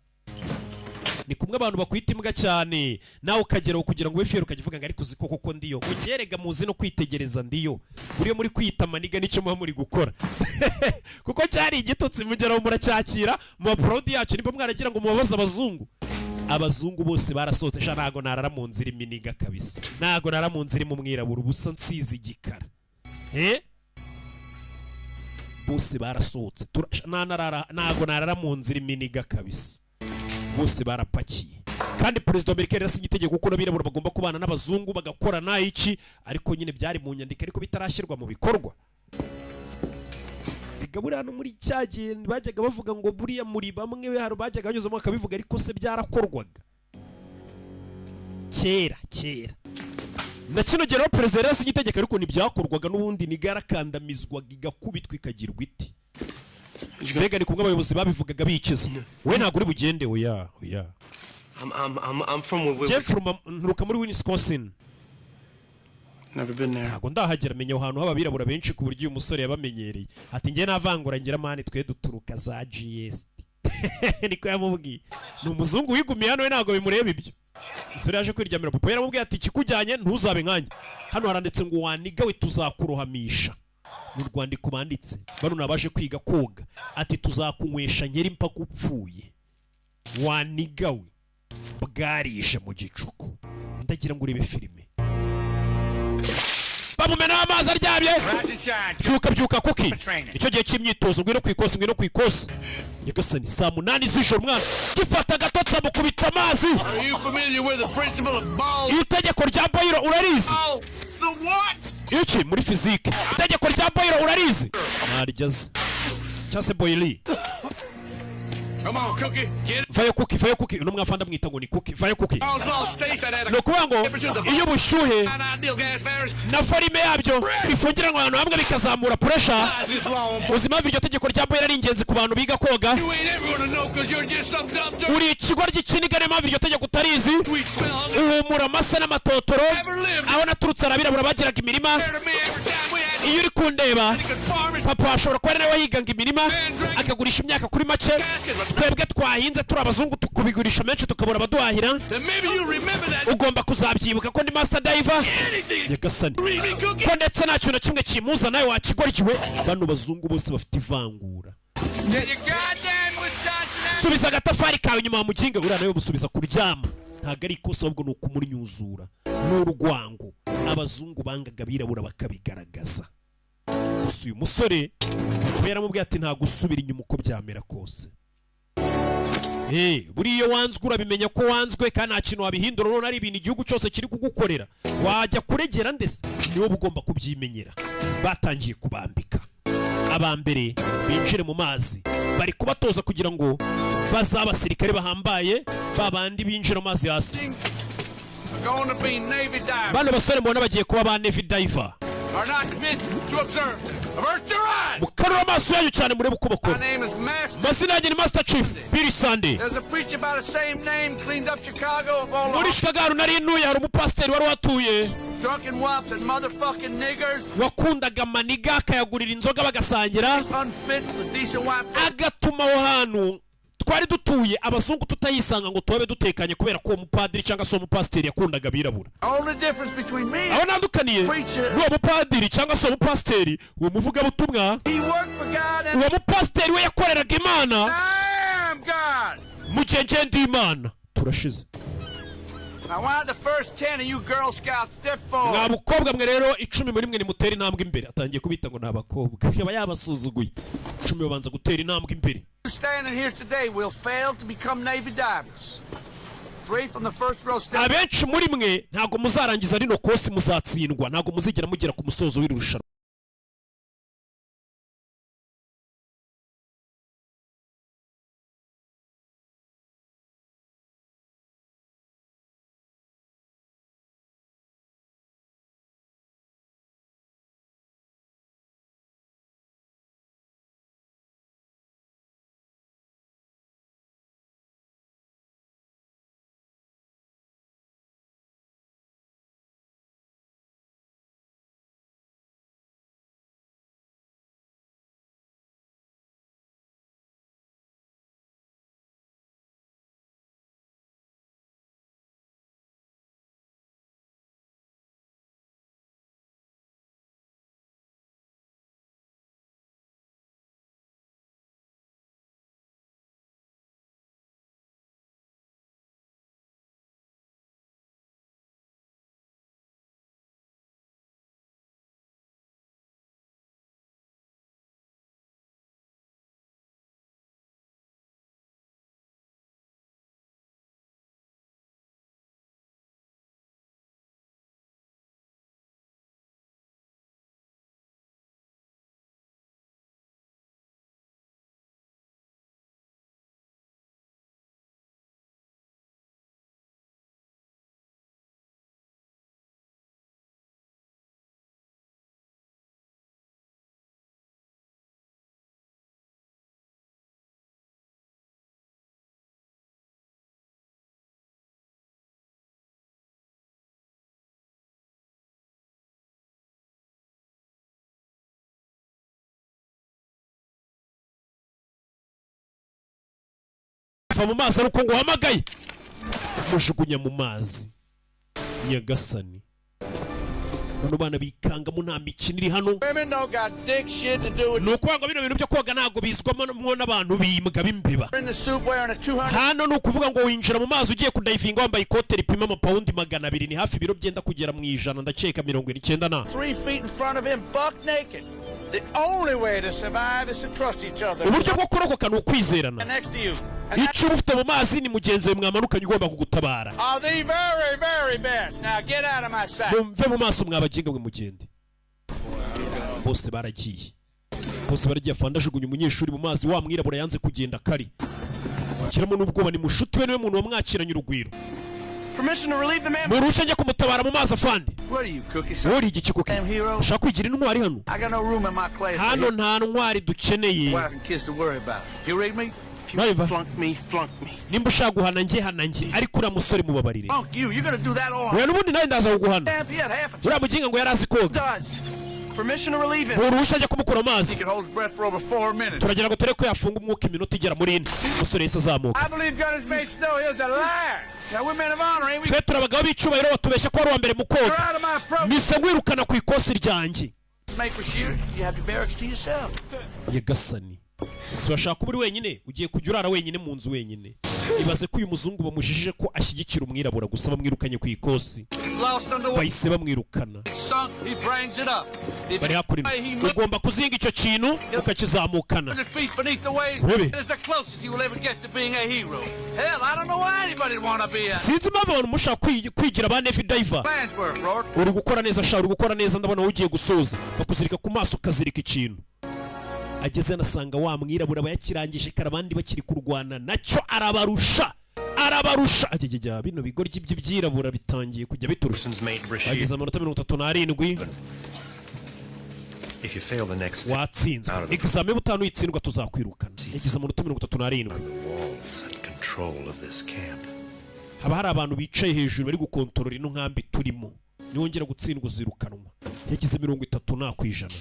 Ni kumwe abantu bakwita imbwa cyane, nawe ukageraho kugira ngo ube fier, ukajya uvuga ngo ariko uzi ko koko ndiyo. Ugerega muzi no kwitegereza ndiyo. Buriya muri kwita amanigga nicyo muba muri gukora, kuko cyari igitutsi, mugeraho muracyakira mu proud yacu. Niba mwaragira ngo mubabaze abazungu, abazungu bose barasohotse. Sha ntago narara mu nzira iminigga kabisa, ntago narara mu nzira irimo umwirabura ubusa nsize igikara. Bose barasohotse. Ntago narara mu nzira iminigga kabisa. Bose barapakiye. Kandi perezida wa Amerika yari yasinye itegeko ko n'abirabura bagomba kubana n'abazungu bagakorana iki, ariko nyine byari mu nyandiko ariko bitarashyirwa mu bikorwa. Erega buriya no muri cya gihe bajyaga bavuga ngo buriya muri bamwe, hari bajyaga banyuzamo bakabivuga, ariko se byarakorwaga kera kera? Na kino gihe rero perezida yari yasinye itegeko ariko ntibyakorwaga n'ubundi, nigga yarakandamizwaga, igakubitwa, ikagirwa iti. Mbega ni kumwe abayobozi babivugaga bikiza. We ntabwo uri bugende, oya oya. I'm from where Jeff, nturuka muri Wisconsin. Never been there. Ntabwo ndahagera. Menya aho hantu h'abirabura benshi, ku buryo uyu musore yabamenyereye. Ati: "Njye navangura ngira mani, twe duturuka za GST." Niko yamubwiye. Ni umuzungu wigumiye hano, we ntabwo bimureba ibyo. Umusore yaje kwiryamira, papa yaramubwiye ati: "Ikikujyanye ntuzabe nkanjye." Hano haranditse ngo: "Waniga we, tuzakurohamisha." Mu rwandiko banditse, bano ni abaje kwiga koga, ati: "Tuzakunywesha nkeri mpaka upfuye, waniga we." Bwarije mu gicuku. Ndagira ngo urebe filime. Bamumenaho amazi aryamye. Byuka, byuka, kuki icyo gihe cy'imyitozo. Ngwino ku ikosi, ngwino ku ikosi. Nyagasani, saa 8 z'ijoro, umwana gifata agatotsi, amukubita amazi. Are you familiar with the principle of balls? Itegeko rya Boyle urarizi? Oh, the what? Iki muri fizike, itegeko rya Boyle urarizi? Ntaryo azi, cyangwa se Boyle. Come on, Cookie. Get it. Vayo Cookie, vayo Cookie. Uno mwafanda mwita ngo ni Cookie. Vayo Cookie. Charles Law states that at a Ni ukuvuga ngo iyo ubushyuhe ideal gas varies. na volume yabyo bifungiranwa ahantu hamwe bikazamura pressure. This long. Uzi impamvu iryo tegeko rya Boyle ari ingenzi ku bantu biga koga? You ain't ever gonna know because you're just some dumb dirt. Uri ikigoryi cy'iniga, niyo mpamvu iryo tegeko utarizi. Sweet smell. Uhumura amase n'amatotoro. Aho naturutse hari abirabura bagiraga imirima. Iyo uri kundeba, papa ashobora kuba ari nawe yiganga imirima, akagurisha imyaka kuri make. Twebwe twahinze turi abazungu tukubigurisha menshi, tukabura abaduhahira. Then maybe you remember that. Ugomba kuzabyibuka ko ndi master diver. Nyagasani, ko ndetse nta kintu na kimwe kimuza nawe wakigoryiwe. Bano bazungu bose bafite ivangura. Get your goddamn Wisconsin Subiza agatafari kawe inyuma wa muginga. Uriya nawe musubiza kuryama. Ntabwo ari ikosa, ahubwo ni ukumunyuzura, ni urwango. Abazungu bangaga abirabura bakabigaragaza. Gusa uyu musore we yaramubwiye ati: "Nta gusubira inyuma uko byamera kose." Buriya iyo wanzwe urabimenya ko wanzwe, kandi nta kintu wabihindura. Urabona ari ibintu igihugu cyose kiri kugukorera, wajya kuregera ndetse niwe uba ugomba kubyimenyera. Batangiye kubambika. Aba mbere binjire mu mazi, bari kubatoza kugira ngo bazabe abasirikare bahambaye, ba bandi binjira mu mazi hasi. Are going to be Navy divers. Bano basore mubona bagiye kuba ba Navy diver. Are not meant to observe. Avert your eyes. Mukarura amaso yanyu cyane murebe uko My bakora. name is Master. Amazina yanjye ni Master Chief Billy Sunday. There's a preacher by the same name cleaned up Chicago of all Muri the Chicago nari ntuye, hari umupasiteri wari watuye drunken wops and motherfucking niggers. wakundaga amaniga, akayagurira inzoga bagasangira, Unfit for decent white folk. agatuma aho hantu twari dutuye abazungu tutayisanga ngo tubabe dutekanye, kubera ko uwo mupadiri cyangwa se uwo mupasiteri yakundaga abirabura. Only difference between me Aho ntandukaniye n'uwo mupadiri cyangwa se uwo mupasiteri, uwo muvugabutumwa, he worked for God and uwo mupasiteri we yakoreraga Imana I am God. mu gihe ngenda Imana. Turashize. Now why the first 10 of you Girl Scouts step Mwa forward? bukobwa mwe rero, 10 muri mwe nimutere intambwe imbere. Atangiye kubita ngo ni abakobwa, yaba yabasuzuguye. 10 babanza gutera intambwe imbere. You standing here today will fail to become Navy divers. Three from the first row step. Abenshi muri mwe ntabwo muzarangiza rino kosi, muzatsindwa, ntabwo muzigera mugera ku musozo w'iri rushanwa. Va mu mazi ari uko nguhamagaye. Mujugunya mu mazi. Nyagasani, bano bana bikangamo, nta mikino iri hano. Women don't got dick shit to do with Ni ukuvuga ngo bino bintu byo koga ntabwo bizwamo n'abantu bimbwa b'imbeba. in the suit wearing a 200 Hano ni ukuvuga ngo winjira mu mazi ugiye kudayivinga wambaye ikote ripima amapawundi 200, ni hafi ibiro byenda kugera mu 100, ndakeka 90 na 3 feet in front of him, buck naked. The only way to survive is to trust each other. Uburyo bwo kurokoka ni ukwizerana. Next to you. And Icyo uba ufite mu mazi ni mugenzi wawe mwamanukanye ugomba kugutabara. are the very, very best. Now get out of my sight. Mumve mu maso mwabaginga mwe, mugende. Bose baragiye, bose baragiye. Afande ajugunya umunyeshuri mu mazi, wa mwirabura yanze kugenda, kari akiramo n'ubwoba, ni mushuti we, niwe muntu wamwakiranye urugwiro. Permission to relieve the man. Mu ruhushya njya kumutabara mu mazi, afande? What are you, cookie? Wowe uri igiki kuki? Damn hero. Ushaka kwigira intwari hano? I got no room in my class for Hano you. nta ntwari dukeneye. Wife and kids to worry about. You read me? Urumva? Flunk me, flunk me. Nimba ushaka guhana njye, hana njye, ariko uriya musore mubabarire. Flunk you. You're gonna do that all. Oya, n'ubundi nawe ndaza kuguhana. Damn, he had half a Uriya muginga ngo yari azi koga. Does. Permission to relieve him. Mu ruhushya ajya kumukura amazi. He could hold his breath for over 4 minutes. Turagira ngo turebe ko yafunga umwuka iminota igera muri 4. Umusore yahise azamuka. I believe Gunner's mate Snow is a liar. Now we're men of honor, ain't we? Twe turi abagabo b'icyubahiro, batubeshya ko wari uwa mbere mu koga. You're out of my program. Mise nkwirukana ku ikosi ryanjye. Mate Bashir, you have your barracks to yourself. Nyagasani, si washaka kuba uri wenyine, ugiye kujya urara wenyine mu nzu wenyine. Ibaze ko uyu muzungu bamujijije ko ashyigikira umwirabura gusa, bamwirukanye ku ikosi. It's lost underwater. Bahise bamwirukana. It's sunk. He brings it up. If Bari hakurino. he moves Ugomba kuzinga icyo kintu ukakizamukana. 100 feet beneath the waves, Really? it is the closest he will ever get to being a hero. Hell, I don't know why anybody'd want to be a Sinzi impamvu abantu mushaka kwigira ba navy diver. Plans work, Rourke. Uri gukora neza sha, uri gukora neza, ndabona wowe ugiye gusoza. Bakuzirika ku maso, ukazirika ikintu. Ageze anasanga wa mwirabura aba yakirangije kare, abandi bakiri kurwana nacyo, arabarusha, arabarusha. Ajya bino bigoryi by'ibyirabura bitangiye kujya biturusha. Bageze amanota 37. If you fail the next Watsinzwe examen butanu, uyitsindwa tuzakwirukana. Yagize amanota 37. Walls and control of this camp. Haba hari abantu bicaye hejuru bari gukontorora ino nkambi turimo, niwongera gutsindwa uzirukanwa. Yagize 30 na ku ijana.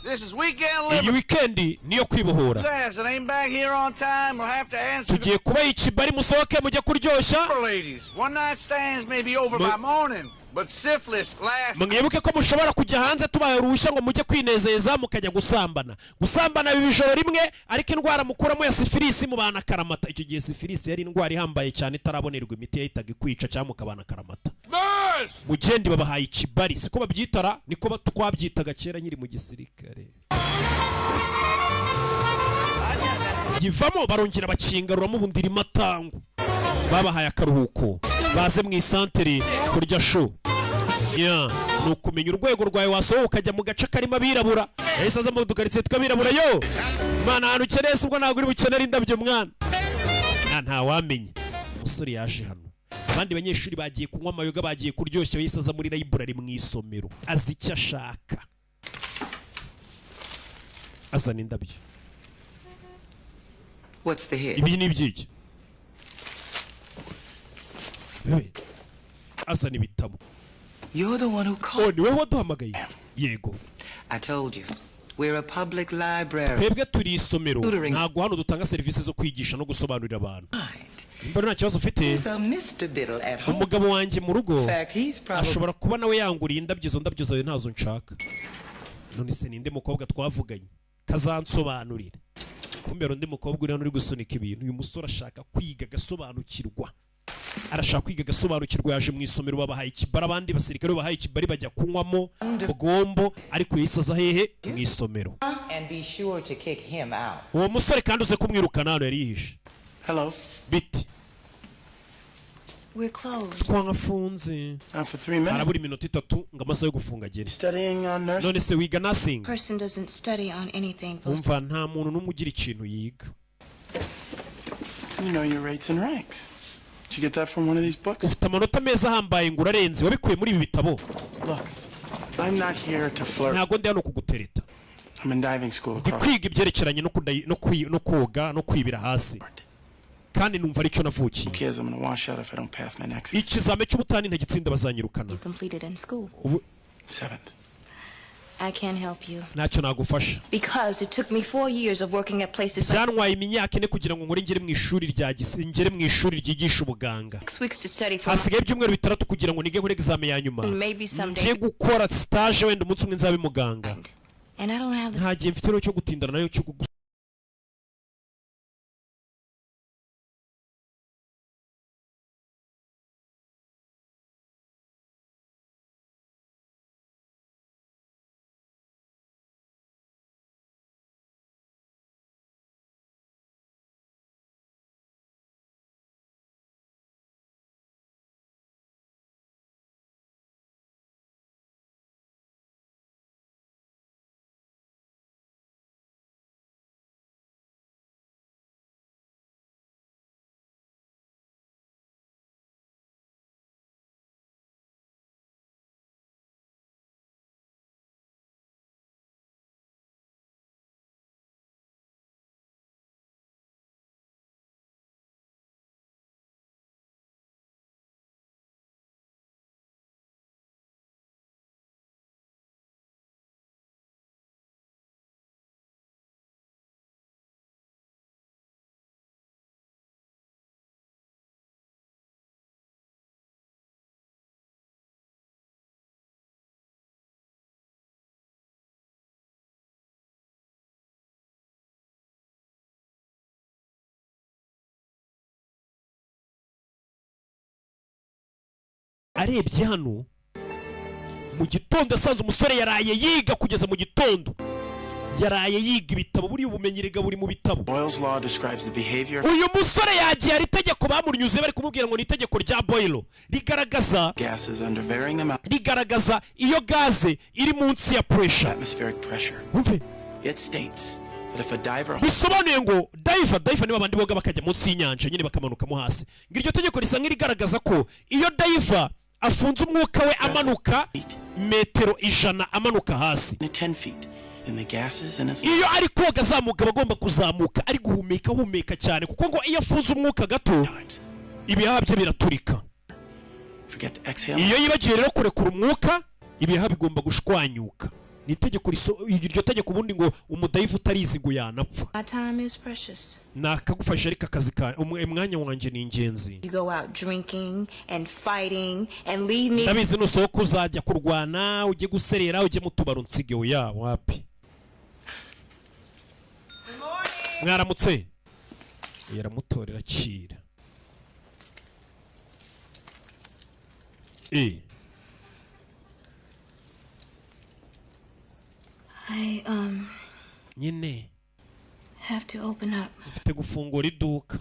This is weekend Iyi liberty. weekend niyo kwibohora. Says that ain't back here on time will have to answer Tugiye kubaha ikibari, musohoke mujye kuryoshya. to ladies. One night stands may be over by morning, but syphilis lasts. Mwibuke ko mushobora kujya hanze tubaye uruhushya ngo mujye kwinezeza, mukajya gusambana. Gusambana biba ijoro rimwe, ariko indwara mukuramo ya sifilisi mubana akaramata. Icyo gihe sifilisi yari indwara ihambaye cyane itarabonerwa imiti, yahitaga ikwica cyangwa mukabana akaramata. Mugendi babahaye ikibari, siko babyitara, niko twabyitaga kera nkiri mu gisirikare. Yivamo, barongera bakingaruramo ubundi irimo atangu. Babahaye akaruhuko baze mu isantere kurya show. Ya, ni ukumenya urwego rwawe, wasohoka ukajya mu gace karimo abirabura. Yahise aza mu dukaritsiye tw'abirabura. Yo mwana, ahantu ukeneye se ubwo ntabwo uri bukenere indabyo mwana? Ntawamenya. Umusore yaje hano, abandi banyeshuri bagiye kunywa amayoga, bagiye kuryoshya, yahise aza muri library, mu isomero, azi icyo ashaka, azana indabyo. What's the hit? Ibi ni ibyiki? Bebe azana ibitabo. You're the one who called. Oh, niwe waduhamagaye? Yego. I told you. We're a public library. Twebwe turi isomero. Tutoring. Ntabwo hano dutanga serivisi zo kwigisha no gusobanurira abantu. Nimba nta kibazo ufite, There's a Mr. Biddle at home. umugabo wanjye mu rugo In fact, he's probably ashobora kuba nawe yanguriye indabyo. Izo ndabyo zawe ntazo nshaka. None se ninde mukobwa twavuganye kazansobanurira? Kumbe hari undi mukobwa uri hano uri gusunika ibintu. Uyu musore ashaka kwiga agasobanukirwa, arashaka kwiga agasobanukirwa. Yaje mu isomero, babahaye ikibari, abandi basirikare babahaye ikibari bajya kunywamo bwombo, ariko yahise aza hehe? Mu isomero. And be sure to kick him out. Uwo musore kandi uze kumwirukana. Hano yari yihishe. Hello. Biti? We're closed. Twafunze. For 3 minutes. Harabura iminota 3 ngo amasaha yo gufunga agere. Studying on nursing. None se wiga nursing? Person doesn't study on anything. Umva, nta muntu n'umwe ugira ikintu yiga. You know your rates and ranks. Did you get that from one of these books? Ufite amanota meza ahambaye ngo urarenze, wabikuye muri ibi bitabo? Look, I'm not here to flirt. Ntabwo ndi hano kugutereta. I'm in diving school Ndi across. kwiga ibyerekeranye no koga no kwibira hasi, kandi numva aricyo navukiye. Kids, I'm gonna wash out if I don't pass my next. Ikizame cy'ubutani ntagitsinda bazanyirukana. Completed in school. Ubu Seventh. I can't help you. Ntacyo nagufasha. Because it took me 4 years of working at places like Byantwaye imyaka 4 kugira ngo nkore ngere mu ishuri rya gisi, ngere mu ishuri ryigisha ubuganga. 6 weeks to study for Hasigaye ibyumweru 6 kugira ngo nige nkore examen ya nyuma, and maybe someday. ngiye gukora stage, wenda umunsi umwe nzabe muganga. And I don't have the Nta gihe mfite rero cyo gutindana nayo cyo arebye hano mu gitondo asanze umusore yaraye yiga kugeza mu gitondo, yaraye yiga ibitabo. Buriya ubumenyi rega buri mu bitabo. Boyle's law describes the behavior of Uyu musore yagiye, hari itegeko bamunyuze bari kumubwira ngo ni itegeko rya Boyle rigaragaza gases under varying amounts rigaragaza iyo gaze iri munsi ya pressure of atmospheric pressure. Wumve. It states that if a diver Bisobanuye ngo diver, niba abandi boga bakajya munsi y'inyanja nyine bakamanukamo hasi, ngo iryo tegeko risa nk'irigaragaza ko iyo diver afunze umwuka we amanuka metero 100 amanuka hasi, 10 feet, then the gases in his iyo ari koga azamuka aba agomba kuzamuka ari guhumeka, ahumeka cyane, kuko ngo iyo afunze umwuka gato ibihaha bye biraturika. forget to exhale. Iyo yibagiwe rero kurekura umwuka, ibihaha bigomba gushwanyuka. Ni itegeko iryo tegeko ubundi ngo umudiver utarizi ngo yanapfa. My time is precious. Nakagufasha, ariko akazi ka umwanya wanjye ni ingenzi. You go out drinking and fighting and leave me Ndabizi nusohoka uzajya kurwana, ujye guserera, ujye mu tubari, unsige. Oya, wapi. Mwaramutse. Yaramutorera akira. I Nyine have to open up. Mfite gufungura iduka.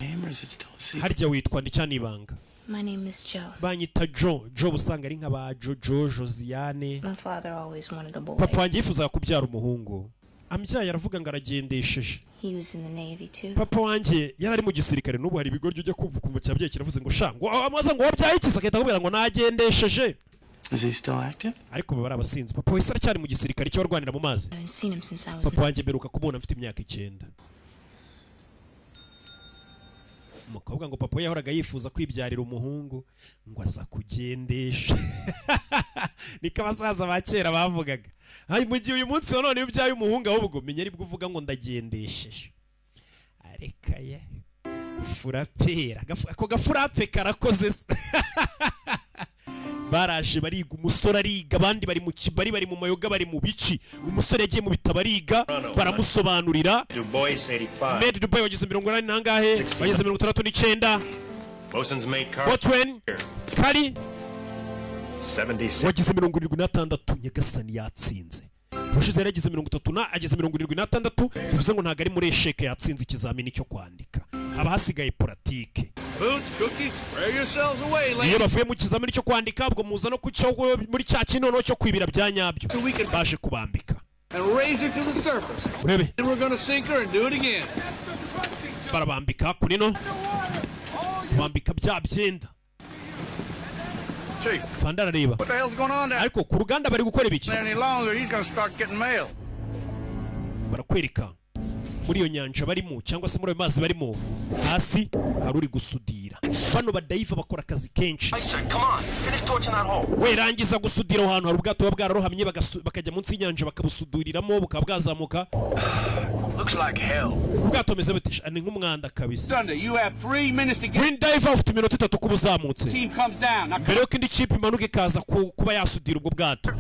Harya witwa nde cyane ibanga? My name is Joe. Banyita Joe. Joe usanga ari nka ba Jojo, Josiane. My father always wanted a boy. Papa wanjye yifuzaga kubyara umuhungu, ambyaye aravuga ngo aragendesheje. He was in the Navy too. Papa wanjye yari ari mu gisirikare. N'ubu hari ibigoryi ujya kumva ukumva cyabyaye kiravuze ngo sha, ngo amaza ngo wabyaye iki, agahita akubwira ngo nagendesheje. Is he still active? Ariko baba ari abasinzi. Papa wese aracyari mu gisirikare cy'abarwanira mu mazi. I haven't seen him since I was Papa wanjye mperuka kumubona mfite imyaka 9. Umukobwa ngo papa we yahoraga yifuza kwibyarira umuhungu ngo aza kugendesha, niko abasaza ba kera bavugaga. Ay, mu gihe uyu munsi wa none iyo ubyaye umuhungu ahubwo menya aribwo uvuga ngo ndagendesheje. Areka ye furapera. Ako gafurape karakoze se. Baraje bariga, umusore ariga, abandi bari mu kibari, bari mu mayoga, bari mu biki. Umusore yagiye mu bitabo ariga, baramusobanurira. Du Bois, 85. Made Dubai wageze 80 nangahe? Wageze 69. Bosun's mate Carl. Botwen Kari 76. wagize 76. Nyagasani, yatsinze! Ubushize yari yagize 30 na ageze 76, bivuze ngo ntabwo ari muri échec, yatsinze ikizamini cyo kwandika, haba hasigaye pratique. Boots, cookies, square yourselves away, Iyo ladies. bavuye mu kizamini cyo kwandika, ubwo muza no kucyo muri cya kinono cyo kwibira bya nyabyo, baje kubambika. And raise her to the surface. Urebe. Then we're gonna sink her and do it again. Barabambika kunino, bambika bya byenda. Chief, Fanda arareba. what the hell's going on down Ariko ku ruganda bari gukora ibiki? there any longer? He's gonna start getting mail. Barakwereka muri iyo nyanja barimo, cyangwa se muri ayo mazi barimo, hasi hari uri gusudira. Bano badiver bakora akazi kenshi. Come on, finish torching that hole. We, rangiza gusudira aho hantu hari ubwato buba bwararohamye, bakajya munsi y'inyanja bakabusuduriramo, bukaba bwazamuka. Looks like hell. Ubwato bumeze bute? Ni nk'umwanda kabisa. Sunday, you have 3 minutes to get Green Diver, ufite iminota 3 kuba uzamutse team comes down. Now, mbere yuko indi kipe imanuka ikaza kuba yasudira ubwo bwato.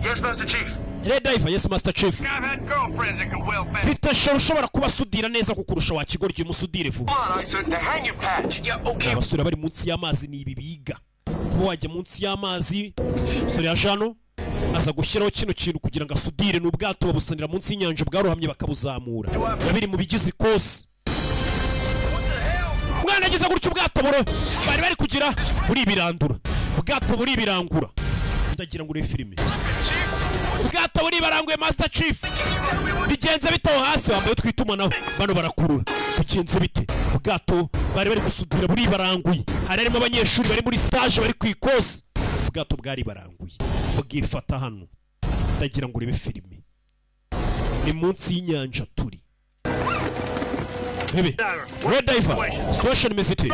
Yes, Master Chief. Red Diver, yes, Master Chief. I've had girlfriends that can weld better. Mfite shoro ushobora kuba asudira neza kukurusha, wa kigoryi, umusudire vuba. Come on, Icer, the hanging patch. Yeah, okay. Abasore bari munsi y'amazi ni ibi biga kuba wajya munsi y'amazi. Umusore yaje hano aza gushyiraho kino kintu kugira ngo asudire. Ni ubwato babusanira munsi y'inyanja bwarohamye, bakabuzamura, biba biri mu bigize ikosi. Umwana ageze gutya, ubwato buro bari kugira buribirandura, ubwato buribirangura. Ndagira ngo urebe filime. Ubwato buribaranguye. Master Chief, bigenze bite aho hasi? Wambaye utwitumanaho, bano barakurura. Bigenze bite? Ubwato bari gusudira buribaranguye. Hari harimo abanyeshuri bari muri stage, bari ku ikosi. Ubwato bwaribaranguye bwifata hano. Ndagira ngo urebe filime, ni munsi y'inyanja turi. Rebe Red Diver, situation imeze ite?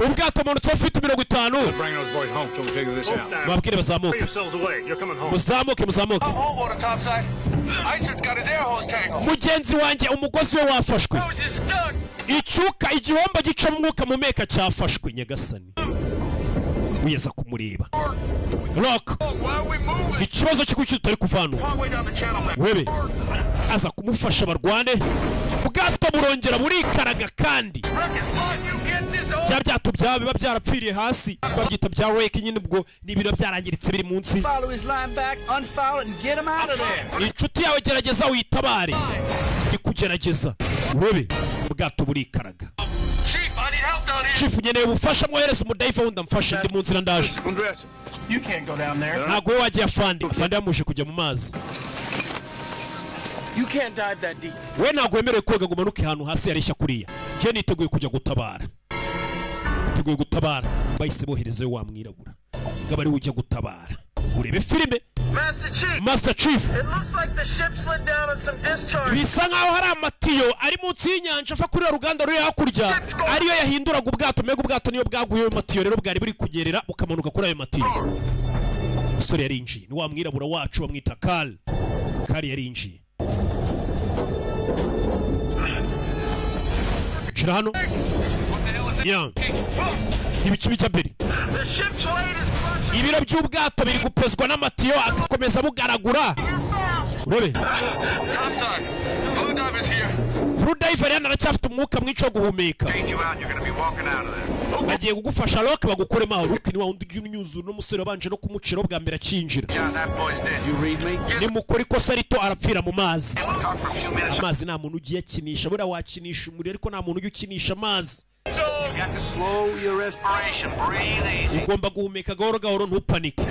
Ubwato manutse feet 50. Bring those boys home so we figure this out. Babwire bazamuke. Yourselves away. You're coming home. Muzamuke, muzamuke. Hold water topside. Icer's got his air hose tangled. Mugenzi wanjye umugozi we wafashwe, icyuka igihombo gicamo umwuka mumeka cyafashwe. Nyagasani, wiyeza kumureba Rock, ikibazo cyo kuki tutari kuvana? Urebe aza kumufasha barwane. Ubwato burongera burikaraga, kandi bya byato byaba biba byarapfiriye hasi babyita bya wreck nyine, ubwo ni ibintu byarangiritse biri munsi. Follow his line back, unfoul it, and get him out of there. Inshuti yawe gerageza witabare, ndi kugerageza. Urebe ubwato burikaraga. Chief, nkeneye ubufasha, mwohereza umudiver wundi amfashe. Ndi mu nzira, ndaje. Undress him. You can't go down there. Ntabwo we wagiye afande, afande yamuje kujya mu mazi. You can't dive that deep. We ntabwo wemerewe koga ngo umanuke ahantu hasi yareshya kuriya. Njye niteguye kujya gutabara, niteguye gutabara. Bahise boherezayo wa mwirabura ngo abe ariwe ujya gutabara. Urebe filime. Master Chief. Master Chief. It looks like the ship slid down on some discharge. Bisa nkaho hari amatiyo ari munsi y'inyanja ava kuri ruganda ruri hakurya, ariyo yahinduraga ubwato. Mbega ubwato niyo bwaguye ayo matiyo rero bwari buri kugerera bukamanuka kuri ayo matiyo. Umusore yarinjiye, ni wa mwirabura wacu bamwita Kari. Kari yarinjiye. Shira hano ya ibice bijya mbere. Ibiro by'ubwato biri gupezwa n'amatiyo agakomeza bugaragura. Urebe. Topside. Blue Diver's here. Blue Diver hano aracyafite umwuka mwinshi wo guhumeka. Change you out, you're gonna be walking out of there. Bagiye kugufasha Rock, bagukuremo aho. Rock ni wa wundi ujya unyuzura n'umusore wabanje no kumuciraho bwa mbere akinjira. Yeah, that boy's dead. You read me? Nimukora ikosa rito arapfira mu mazi. Talk for a few minutes. Amazi nta muntu ugiye akinisha. Buriya wakinisha umuriro, ariko nta muntu ujya ukinisha amazi. You got to Slow your respiration. Breathe easy. Ugomba guhumeka gahoro gahoro, ntupanike.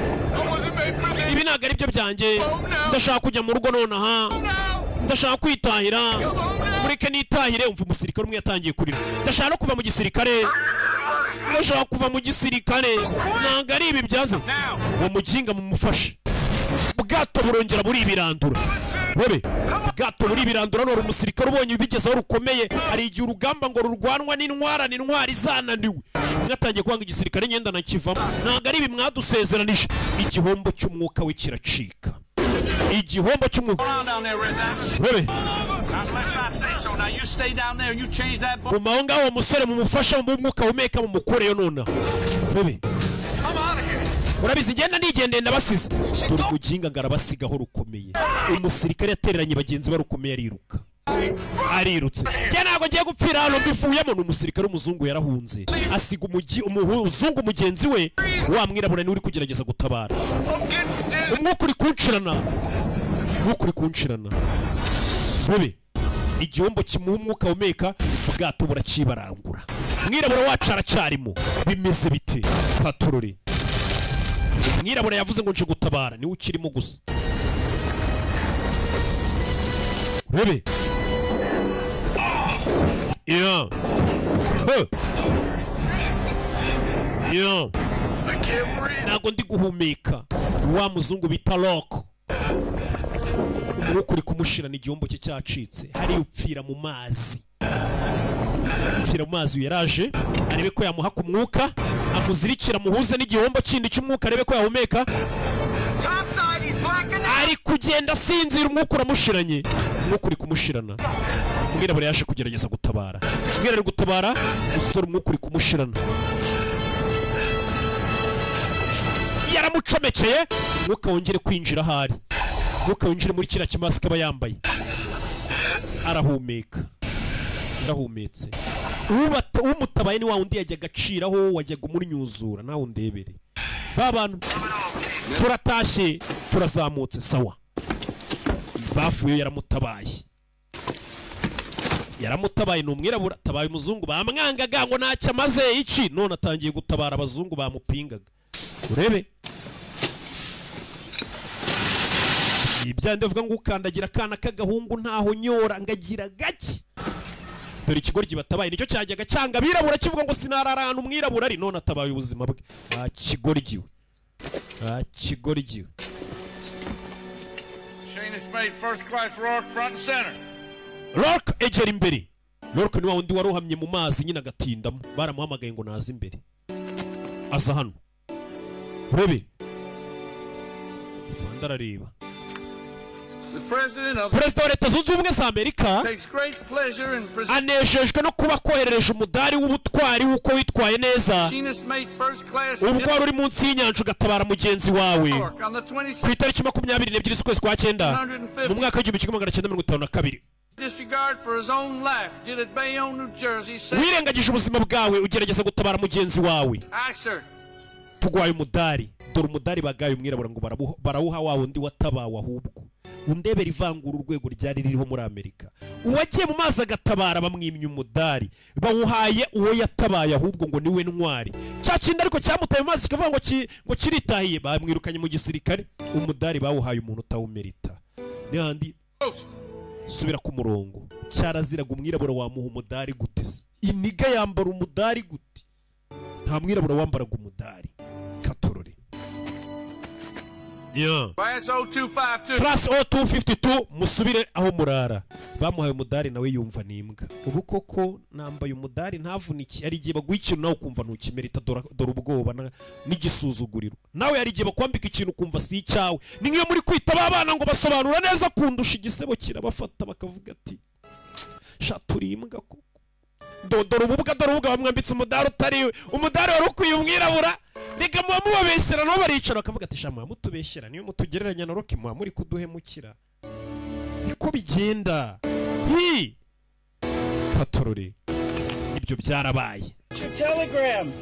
Ibi ntabwo ari byo byanjye. Ndashaka kujya mu rugo nonaha, ndashaka kwitahira, mureke nitahire. Umva, umusirikare umwe yatangiye kurira: ndashaka no kuva mu gisirikare, ndashaka kuva mu gisirikare, ntabwo ari ibi byanze. Uwo muginga mumufashe. Ubwato burongera buribirandura. Rebe, ubwato buribirandura. Nora umusirikare ubonye bigeze aho rukomeye. Hari igihe urugamba ngo rurwanwa n'intwara, n'intwari zananiwe. Mwatangiye kwanga igisirikare, ngenda nakivamo, ntabwo ari ibi mwadusezeranije. Igihombo cy'umwuka we kiracika, igihombo cy'umwuka. Down down there, Red Diver. Rebe. Unless I say so. Now you stay down there and you change that boat. Guma aho ngaho, uwo musore mumufashe mu mwuka uhumeka mumukureyo nonaha. Rebe, urabizi, ngenda nigendeye, ndabasize. Dore umuginga ngo arabasigaho rukomeye. Umusirikare yatereranye bagenzi be rukomeye, ariruka, arirutse. Njye ntabwo ngiye gupfira hano, mbivuyemo. Ni umusirikare w'umuzungu, yarahunze asiga umuzungu mugenzi we. Wa mwirabura niwe uri kugerageza gutabara. Umwuka uri kunshirana, umwuka uri kunshirana. Rebe, igihombo kimuha umwuka uhumeka, ubwato burakibarangura. Mwirabura wacu aracyarimo. Bimeze bite patorore? Umwirabura yavuze ngo nje gutabara, niwe ukirimo gusa. Urebe. Yeah. Huh. Yeah. Ntabwo ndi guhumeka. Wa muzungu bita Rock, umwuka uri kumushirana, igihombo cye cyacitse. Hariya upfira mu mazi. Mfira mu mazi yaraje arebe ko yamuha ku mwuka, amuzirikira muhuze n'igihombo kindi cy'umwuka, arebe ko yahumeka. Ari kugenda asinzira, umwuka uramushiranye, umwuka uri kumushirana. Umwirabura yaje kugerageza gutabara, umwirabura ari gutabara umusore, umwuka uri kumushirana, yaramucomekeye umwuka wongere kwinjira ahari, umwuka winjire muri kiriya kimasike aba yambaye, arahumeka, yarahumetse. Umutabaye ni wa wundi yajyaga aciraho, wajyaga umunyuzura, nawe undebere ba bantu. Turatashye, turazamutse, sawa. Bafuye yaramutabaye, yaramutabaye. Ni umwirabura tabaye umuzungu bamwangaga ngo ntacyo amaze iki, none atangiye gutabara abazungu bamupingaga. Urebe ibyandi bavuga ngo ukandagira akana k'agahungu ntaho nyora ngagira gake. Dore ikigoryi batabaye nicyo cyajyaga cyanga abirabura kivuga ngo sinarara ahantu umwirabura ari, none atabaye ubuzima bwe. Ah kigoryi, ah kigoryi. Rock egera imbere. Rock ni wa wundi warohamye mu mazi nyine agatindamo, baramuhamagaye ngo naze imbere, aza hano. Urebe Fanda arareba. Perezida wa Leta Zunze Ubumwe za Amerika anejejwe no kuba koherereje umudari w'ubutwari w'uko witwaye neza ubwo wari uri munsi y'inyanja ugatabara mugenzi wawe ku itariki 22 z'ukwezi kwa 9 mu mwaka w'1952. Wirengagije ubuzima bwawe ugerageza gutabara mugenzi wawe, tugwaye umudari. Dore umudari bagaye umwirabura ngo barawuha wa wundi watabawe. Ahubwo undebera ivangura urwego ryari ririho muri Amerika, uwagiye mu mazi agatabara bamwimye umudari, bawuhaye uwo yatabaye ahubwo ngo niwe ntwari. Cya kindi ariko cyamutaye mu mazi kikavuga ngo kiritahiye, bamwirukanye mu gisirikare. Umudari bawuhaye umuntu utawumerita. N'ahandi subira ku murongo, cyaraziraga umwirabura wamuha umudari gute? Iniga yambara umudari gute? Nta mwirabura wambaraga umudari. Katorore. Yeah. Class 0252. Class 0252 musubire aho murara. Bamuhaye umudari nawe yumva nimbwa. Ubu koko nambaye umudari ntavuniki, ari igihe baguha ikintu nawe ukumva ntukimerita, dore ubwoba n'igisuzuguriro. Nawe ari igihe bakwambika ikintu ukumva si icyawe. Ni ngiyo muri kwita abana ngo basobanura neza kundusha, igisebo kirabafata bakavuga ati sha turi imbwa koko. Dore ububwa, dore ububwa bamwambitse umudari utariwe, umudari wari ukwiye umwirabura. Reka muba mubabeshyera nabo baricara bakavuga ati sha muba mutubeshyera, niyo mutugereranya na Rocky muba muri kuduhemukira. Niko bigenda. Hi katorore, ibyo byarabaye. Telegram.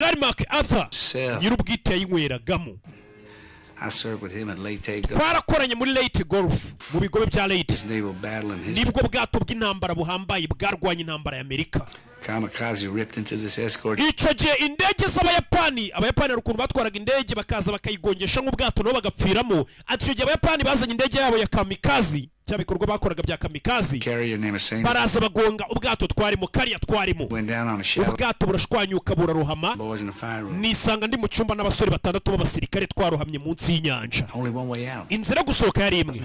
General MacArthur nyir'ubwite yayinyweragamo. I served with him at Leyte Gulf. Twarakoranye muri Leyte Gulf, mu bigobe bya Leyte. His naval battle in history. Nibwo bwato bw'intambara buhambaye bwarwanya intambara ya Amerika. Kamikaze ripped into this escort. Icyo gihe indege z'Abayapani, Abayapani hari ukuntu batwaraga indege bakaza bakayigongesha nk'ubwato, nabo bagapfiramo. Ati icyo gihe Abayapani bazanye indege yabo ya kamikazi, cya bikorwa bakoraga bya kamikazi, Carrier named Saint baraza bagonga ubwato twarimo, kariya twarimo. Went down on a shallow. Ubwato burashwanyuka, burarohama. Boys in the fire room. Nisanga ndi mu cyumba n'abasore batandatu b'abasirikare, twarohamye munsi y'inyanja. Only one way out. Inzira yo gusohoka yari imwe,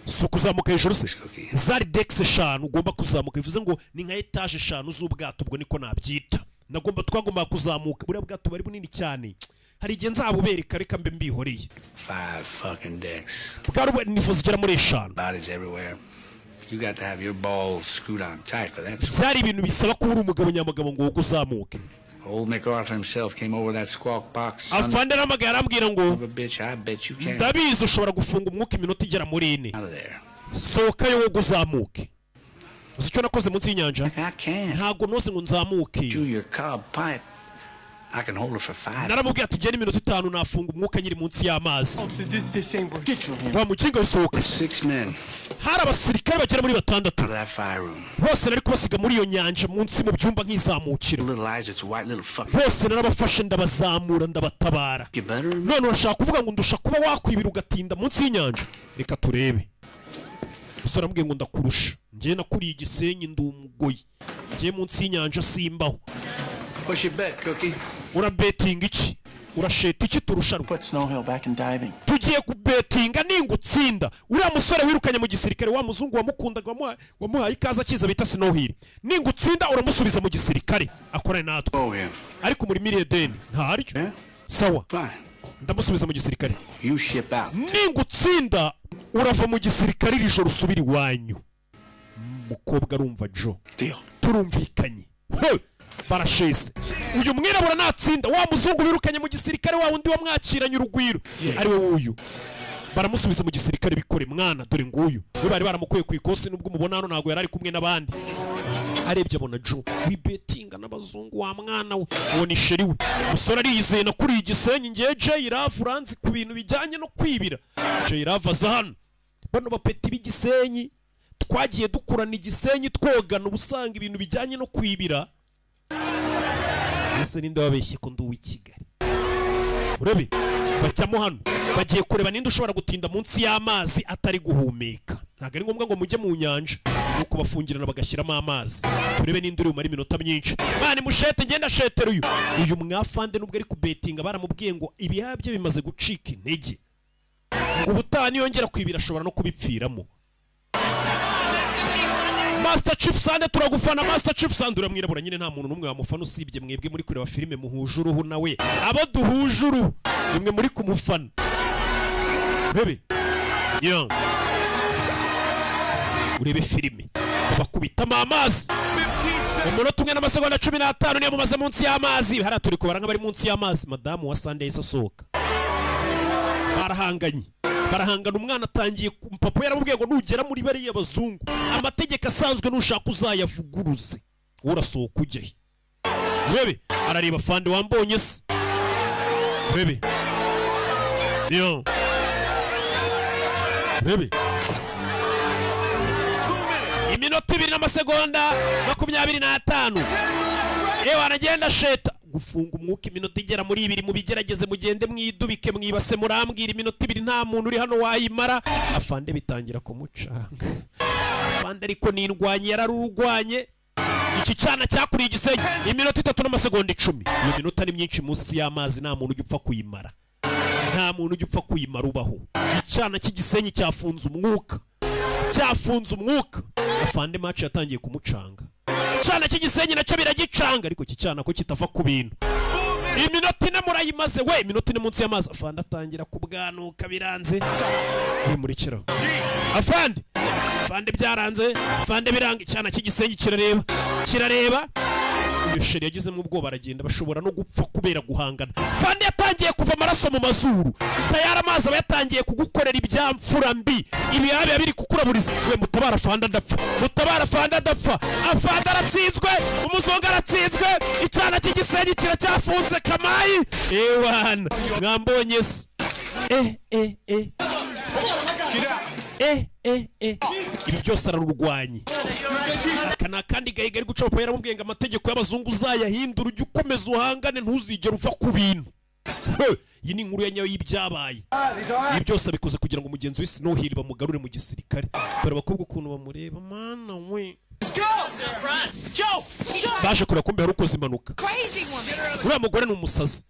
si ukuzamuka hejuru se? Zari decks eshanu ugomba kuzamuka, bivuze ngo ni nka etaje eshanu z'ubwato, ubwo niko nabyita. Nagomba, twagombaga kuzamuka. Buriya bwato bari bunini cyane, hari igihe nzabubereka, reka mbe mbihoreye. Five fucking decks. Bwari niveau zigera muri eshanu. Bodies everywhere. You got to have your balls screwed on tight for that. Byari ibintu bisaba kuba uri umugabo nyamugabo ngo wowe uzamuke. Old MacArthur himself came over that squawk box. Son Afande aramagaye, arambwira ngo of a bitch, I bet you can. Ndabizi ushobora gufunga umwuka iminota igera muri 4. Out of there. Sohokayo wowe uzamuke. Uzi icyo nakoze munsi y'inyanja? Ntabwo noze ngo nzamuke. Chew your cob pipe. I can hold it for 5. Naramubwiye ati genda, iminota 5 nafunga umwuka nyiri munsi y'amazi. This ain't worth Get your hand. Wa mukinga, usohoka. Six men Hari abasirikare bagera muri batandatu out of that fire room. bose nari kubasiga muri iyo nyanja munsi mu byumba nk'izamukira. Little eyes, it's a white little fuck. Bose narabafashe, ndabazamura, ndabatabara. You better. None urashaka kuvuga ngo ndusha kuba wakwibira ugatinda munsi y'inyanja? Reka turebe. Umusore aramubwiye ngo ndakurusha, njye nakuriye Igisenyi, ndi umugoyi, njye munsi y'inyanja simbaho. What's your bet, Cookie? Urabetinga iki? Urasheta iki turushanwa? Put Snow Hill back in diving. Tugiye kubetinga, ningutsinda, uriya musore wirukanye mu gisirikare, wa muzungu wamukundaga, wamuhaye ikaze akiza, bita Snow Hill, ningutsinda uramusubiza mu gisirikare akorane natwe. Oh, him. Ariko muri miliyoni ntaryo. Sawa, Fine. ndamusubiza mu gisirikare. You ship out. Ningutsinda urava mu gisirikare iri joro, usubira iwanyu. Umukobwa arumva jo. Deal. Turumvikanye. He! Barashese, uyu mwirabura natsinda, wa muzungu birukanye mu gisirikare, wa wundi wamwakiranye urugwiro, ari we wuyu, baramusubiza mu gisirikare. Bikore mwana, dore nguyu we bari baramukuye ku ikosi. Nubwo umubona hano ntabwo yari ari kumwe n'abandi. Arebye abona Joe wibetinga n'abazungu, wa mwana we, uwo ni chéri we. Umusore ariyizeye, nakuriye Igisenyi ngewe, Jay Love uranzi ku bintu bijyanye no kwibira. Jay Love aza hano, bano bapeti b'Igisenyi twagiye dukurana Igisenyi, twogana, uba usanga ibintu bijyanye no kwibira. Ese ninde wabeshye ko ndi uw'i Kigali? Urebe bajyamo hano, bagiye kureba ninde ushobora gutinda munsi y'amazi atari guhumeka. Ntabwo ari ngombwa ngo mujye mu nyanja, ni ukubafungirana bagashyiramo amazi, turebe ninde uri bumare iminota myinshi. Mani mushete, ngenda shetera uyu mwafande. Nubwo ari kubetinga, baramubwiye ngo ibihaha bye bimaze gucika intege, ngo ubutaha niyongera kwibira ashobora no kubipfiramo. Master Chief Sande, turagufana Master Chief Sande. Uramwirabura nyine, nta muntu n'umwe wamufana usibye mwebwe muri kureba filime muhuje uruhu nawe. Abo duhuje uruhu nimwe muri kumufana. Bebe yo, urebe filime, bakubitamo amazi umunota 1 n'amasegonda 15, niyo mumaze munsi y'amazi. Hariya turi kubara nk'abari munsi y'amazi. Madamu wa Sande yahise asohoka. Barahanganye, barahangana. Umwana atangiye papa yaramubwiye ngo nugera muri bariya bazungu, amategeko asanzwe nushaka uzayavuguruze, urasohoka ujye he? Urebe arareba fande, wambonye se? Urebe yo, urebe iminota 2 n'amasegonda 25. Ewe, aragenda sheta gufunga umwuka iminota igera muri 2. Mubigerageze, mugende mwidubike mwibase, murambwira iminota 2 nta muntu uri hano wayimara. Afande bitangira kumucanga. Afande ariko nindwanye, yararurwanye iki cyana cyakuriye Igisenyi. Iminota 3 n'amasegonda 10, iyo minota ni myinshi munsi y'amazi, nta muntu ujya upfa kuyimara, nta muntu ujya upfa kuyimara ubaho. Icyana cy'Igisenyi cyafunze umwuka, cyafunze umwuka. Afande match yatangiye kumucanga. Cyana cy'Igisenyi nacyo biragicanga, ariko iki cyana ko kitava ku bintu. Iminota 4 murayimaze we, iminota 4 munsi y'amazi. Afande atangira kubwanuka, biranze, bimurikiraho afande. Afande byaranze, afande biranga. Icyana cy'Igisenyi kirareba, kirareba. Uyu chéri yagizemo ubwoba aragenda. Bashobora no gupfa kubera guhangana. Fandi yatangiye kuva amaraso mu mazuru. Tayari amazi aba yatangiye kugukorera ibyamfura mbi, ibihaha biba biri kukuraburiza. We, mutabara fanda adapfa, mutabara fanda adapfa. Afanda aratsinzwe, umuzungu aratsinzwe, icyana cy'igisenyi kiracyafunze kamayi. Ewana, mwambonye se? Eh eh eh eh eh eh, ibi byose ararurwanya. Aka ni akandi gahiga ari guca. Papa yaramubwiye ngo amategeko y'abazungu uzayahindura, ujye ukomeza uhangane, ntuzigere uva ku bintu. He, iyi ni inkuru ya nyayo y'ibyabaye. Ibi byose abikoze kugira ngo mugenzi we Snow Hill bamugarure mu gisirikare. Dore abakobwa ukuntu bamureba, mana we. Baje kureba, kumbe hari ukoze impanuka. Crazy woman. Uriya mugore ni umusazi.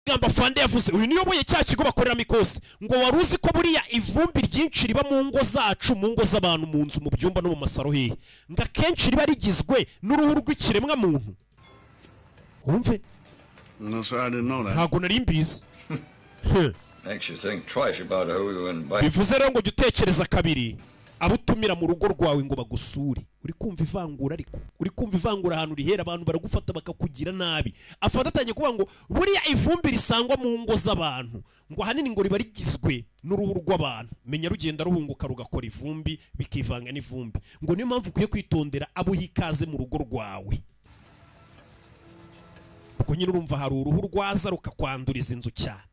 Gamba fande yavuze, uyu niyoboye cya kigo bakoreramo ikosi, ngo wari uzi ko buriya ivumbi ryinshi riba mu ngo zacu, mu ngo z'abantu, mu nzu, mu byumba no mu masaro hehe, ngo akenshi riba rigizwe n'uruhu rw'ikiremwa muntu? Wumve. No, sir, I didn't know that. Ntabwo nari mbizi. Makes you think twice about who you invite. Bivuze rero ngo jya utekereza kabiri abo utumira mu rugo rwawe ngo bagusure. Uri kumva ivangura, ariko uri kumva ivangura ahantu rihera, abantu baragufata bakakugira nabi. Afata atangiye kuvuga ngo buriya ivumbi risangwa mu ngo z'abantu ngo ahanini ngo riba rigizwe n'uruhu rw'abantu, menya rugenda ruhunguka rugakora ivumbi, bikivanga n'ivumbi, ngo niyo mpamvu ukwiye kwitondera abo uha ikaze mu rugo rwawe, ubwo nyine urumva hari uruhu rwaza rukakwanduriza inzu cyane.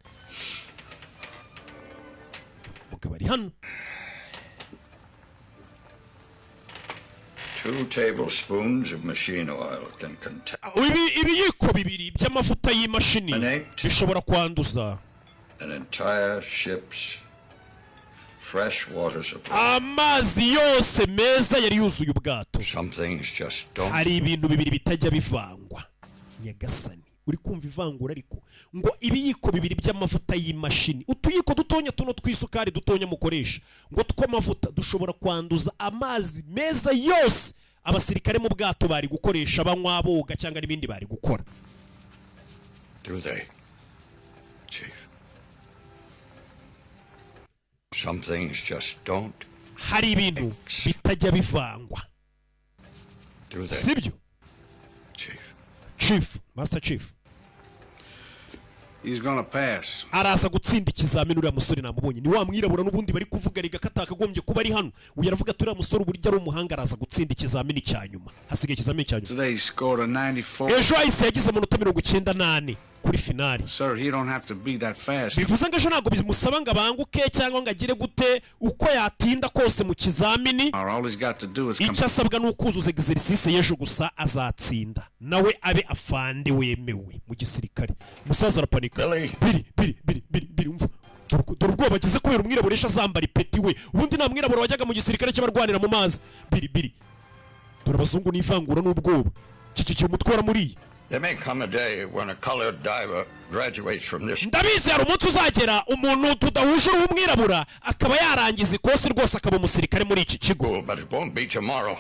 Mugabo ari hano. 2 tablespoons of machine oil can contain Ibiyiko bibiri by'amavuta y'imashini bishobora kwanduza an entire ship's fresh water supply. Amazi yose meza yari yuzuye ubwato. Some things just don't. Hari ibintu bibiri bitajya bivangwa. Nyagasani, uri kumva ivangura, ariko ngo ibiyiko bibiri by'amavuta y'imashini, utuyiko dutonya tuno tw'isukari dutonya mukoresha, ngo tw'amavuta dushobora kwanduza amazi meza yose abasirikare mu bwato bari gukoresha banywa, boga cyangwa n'ibindi bari gukora. Do they, Chief? Some things just don't. Hari ibintu bitajya bivangwa. Do they? Sibyo? Chief. Chief, Master Chief. He's gonna pass. Araza gutsinda ikizamini uriya musore, namubonye, ni wa mwirabura n'ubundi bari kuvuga riga ko atakagombye kuba ari hano. Uyu aravuga ati uriya musore uburyo ari umuhanga, araza gutsinda ikizamini cya nyuma, hasigaye ikizamini cya nyuma. Today he scored a 94. Ejo hahise yagize amanota 94 kuri finali. Sir, he don't have to be that fast. Bivuze ngo ejo ntabwo bimusaba ngo abanguke cyangwa ngo agire gute, uko yatinda kose mu kizamini. All he's got to do is Icyo asabwa ni ukuzuza exercice y'ejo gusa, azatsinda nawe abe afande wemewe mu gisirikare. Umusaza arapanika. Biri biri biri biri biri, umva, dore ubwoba agize kubera umwirabura ejo azambara ipeti we. Ubundi nta mwirabura wajyaga mu gisirikare cy'abarwanira mu mazi. Biri biri, dore abazungu n'ivangura n'ubwoba, kikikira umutwe waramuriye. There may come a day when a colored diver graduates from this Ndabizi, hari umunsi uzagera umuntu tudahuje uruhu, umwirabura, akaba yarangiza ikosi rwose akaba umusirikare muri iki kigo. school, but it won't be tomorrow,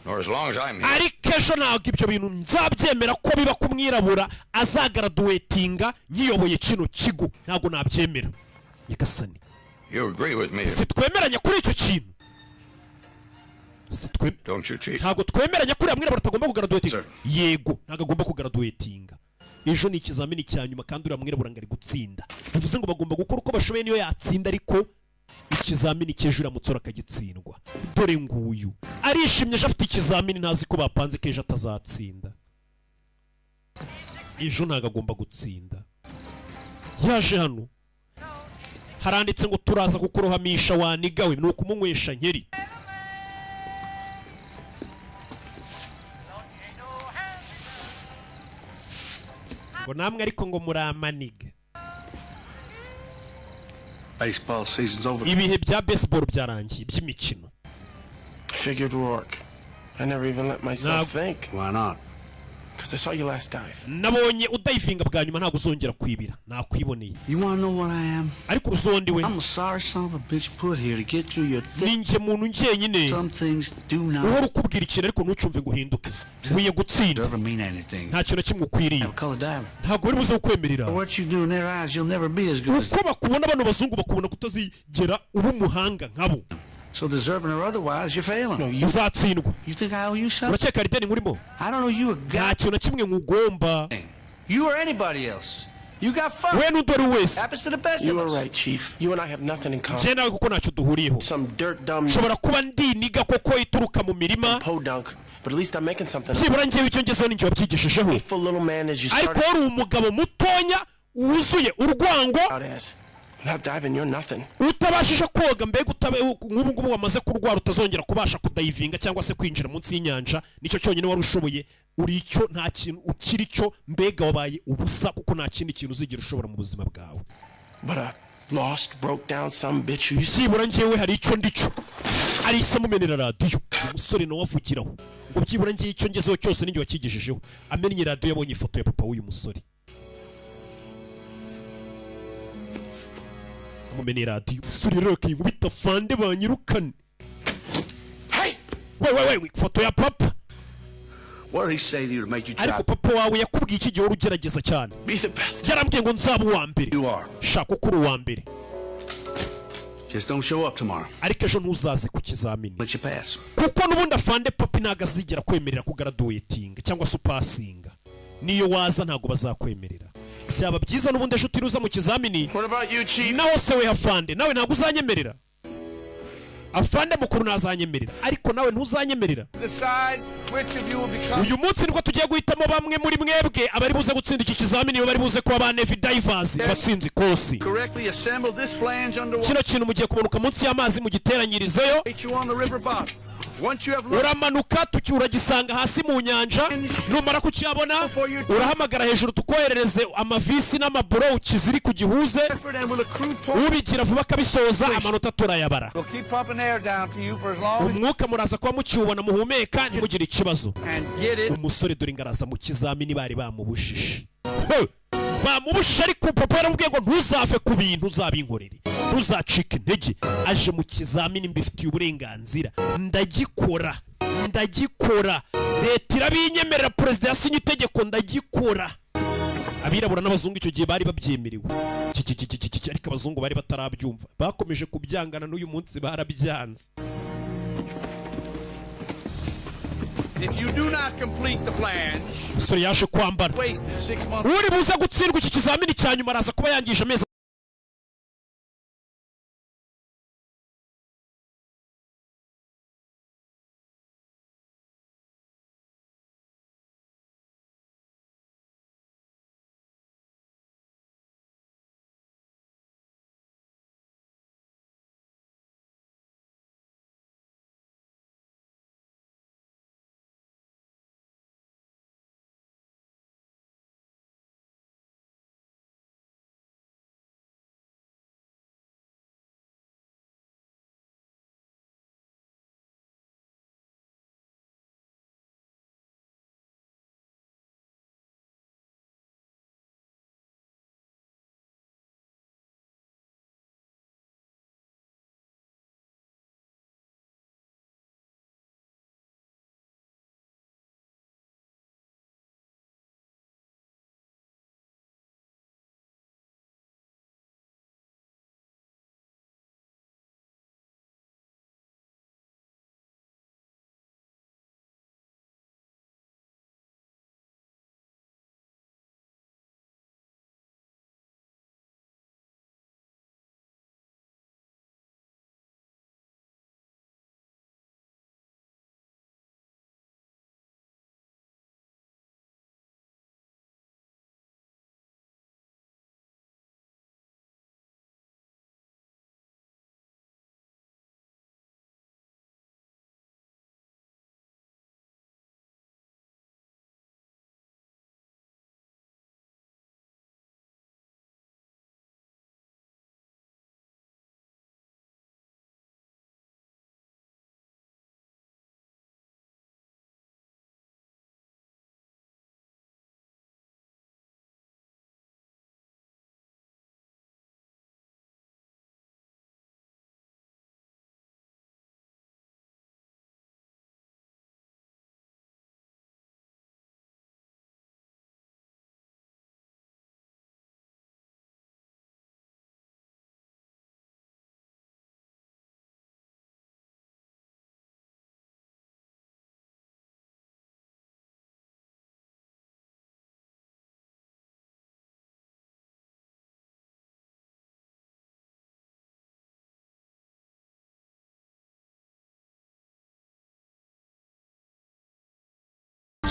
nor as long as I'm here. Ariko ejo ntabwo ibyo bintu nzabyemera ko biba ku mwirabura azagraduatinga nyiyoboye kino kigo, ntabwo nabyemera, nyagasani. You agree with me, Si twemeranya kuri icyo kintu? don't you, Chief? Ntabwo twemeranya ko uriya mwirabura atagomba kugraduatinga? Yego, ntabwo agomba kugraduatinga. Ejo ni ikizamini cya nyuma kandi uriya mwirabura ngo ari gutsinda, bivuze ngo bagomba gukora uko bashoboye niyo yatsinda, ariko ikizamini cy'ejo uriya akagitsindwa. Dore nguyu arishimye, ejo afite ikizamini, ntazi ko bapanze ko ejo atazatsinda. Ejo ntabwo agomba gutsinda. Yaje hano, haranditse ngo turaza kukurohamisha wanigawe, ni ukumunywesha nkeri. Ngo namwe ariko ngo muramaniga. Baseball season's over. Ibihe bya baseball byarangiye by'imikino. Figured Rourke. I never even let myself think. Why not? Because I saw you last dive. Nabonye udivinga bwa nyuma, ntabwo uzongera kwibira, nakwiboneye. You wanna know what I am? Ariko uruzondi we. I'm a sorry son of a bitch put here to get through your thick. Ninjye muntu njyenyine Some things do not uhora ukubwira ikintu ariko ntucumve ngo uhinduke. Nkwiye gutsinda. ever mean anything. Nta kintu na kimwe ukwiriye. Have a colored diver. Ntabwo bari buze kukwemerera. What you do in their eyes, you'll never be as good as. Uko bakubona bano bazungu, bakubona kutazigera uba umuhanga nkabo. So deserving or otherwise, you're failing. Uzatsindwa. You think I owe you something? Urakeka hari ideni nkurimo? I don't owe you a Nta kintu na kimwe nkugomba. You or anybody else. You got fucked. We n'undi uwo ari we wese. Happens to the best You of are us. right, Chief. You and I have nothing in common. Njye nawe kuko ntacyo duhuriyeho. Some dirt dumb Nshobora kuba ndi niga koko ituruka mu mirima. podunk, but at least I'm making something. Byibura njyewe icyo ngezeho ninjye wabyigeshejeho. Hateful little man as you Ariko started wari umugabo mutonya wuzuye urwango out as. Not diving, you're nothing. utabashije koga, mbega utabe nk'ubu ngubu wamaze kurwara, utazongera kubasha kudivinga cyangwa se kwinjira munsi y'inyanja, nicyo cyonyine wari ushoboye. Uri icyo, nta kintu ukiri cyo, mbega wabaye ubusa kuko nta kindi kintu uzigera ushobora mu buzima bwawe. But a lost, broke down some bitch who used Byibura njyewe hari icyo ndicyo. Arisa amumenera radiyo, umusore nawe avugiraho ngo byibura ngiye icyo ngezeho cyose ninjye wakigejejeho. Amennye radiyo, yabonye ifoto ya papa w'uyu musore. Amumeneye radiyo, umusore rero akayikubita, fande banyirukane. We we we, ifoto ya papa. What did he say to you to make you try? Ariko papa wawe yakubwiye iki gihe ugerageza cyane? Be the best. Yarambwiye ngo nzaba uwa mbere. You are. Shaka uko uri uwa mbere. Just don't show up tomorrow. Ariko ejo ntuzaze ku kizamini. Let you pass. Kuko n'ubundi afande papi ntabwo azigera kwemerera kugraduatinga cyangwa se upasinga. Niyo waza ntabwo bazakwemerera. Byaba byiza n'ubundi ejo utiruza mu kizamini. What about you, Chief? Naho se we afande, nawe ntabwo uzanyemerera? Afande mukuru ntazanyemerera, ariko nawe ntuzanyemerera. Decide which of you will become Uyu munsi nibwo tugiye guhitamo bamwe muri mwebwe abari buze gutsinda iki kizamini, bari buze kuba ba Navy divers abatsinze ikosi. correctly assemble this flange underwater. Kino kintu mugiye kumanuka munsi y'amazi mugiteranyirizeyo. Wait you on the river bottom. Once you have Uramanuka tuki uragisanga hasi mu nyanja. Numara kukiyabona urahamagara hejuru tukoherereze amavisi n'amaburo ukiziri kugihuze. effort and will accrue points. Ubigira vuba akabisoza amanota turayabara. We'll keep pumping air down to you for as long as Umwuka muraza kuba mukiwubona muhumeka, ntimugire ikibazo. and get it. Umusore dore ingaraza mu kizamini bari bamubujije. He! Bamubujije, ariko papa yaramubwiye ngo ntuzave ku bintu, uzabinkorere, ntuzacike intege. Aje mu kizamini, mbifitiye uburenganzira, ndagikora, ndagikora, leta irabinyemerera, perezida yasinye itegeko, ndagikora. Abirabura n'abazungu icyo gihe bari babyemerewe. Ki, ariko abazungu bari batarabyumva, bakomeje kubyangana, n'uyu munsi barabyanze. If you do not complete the flange, Umusore yaje kwambara. wasted 6 months. Uri buze gutsindwa iki kizamini cya nyuma araza kuba yangije amezi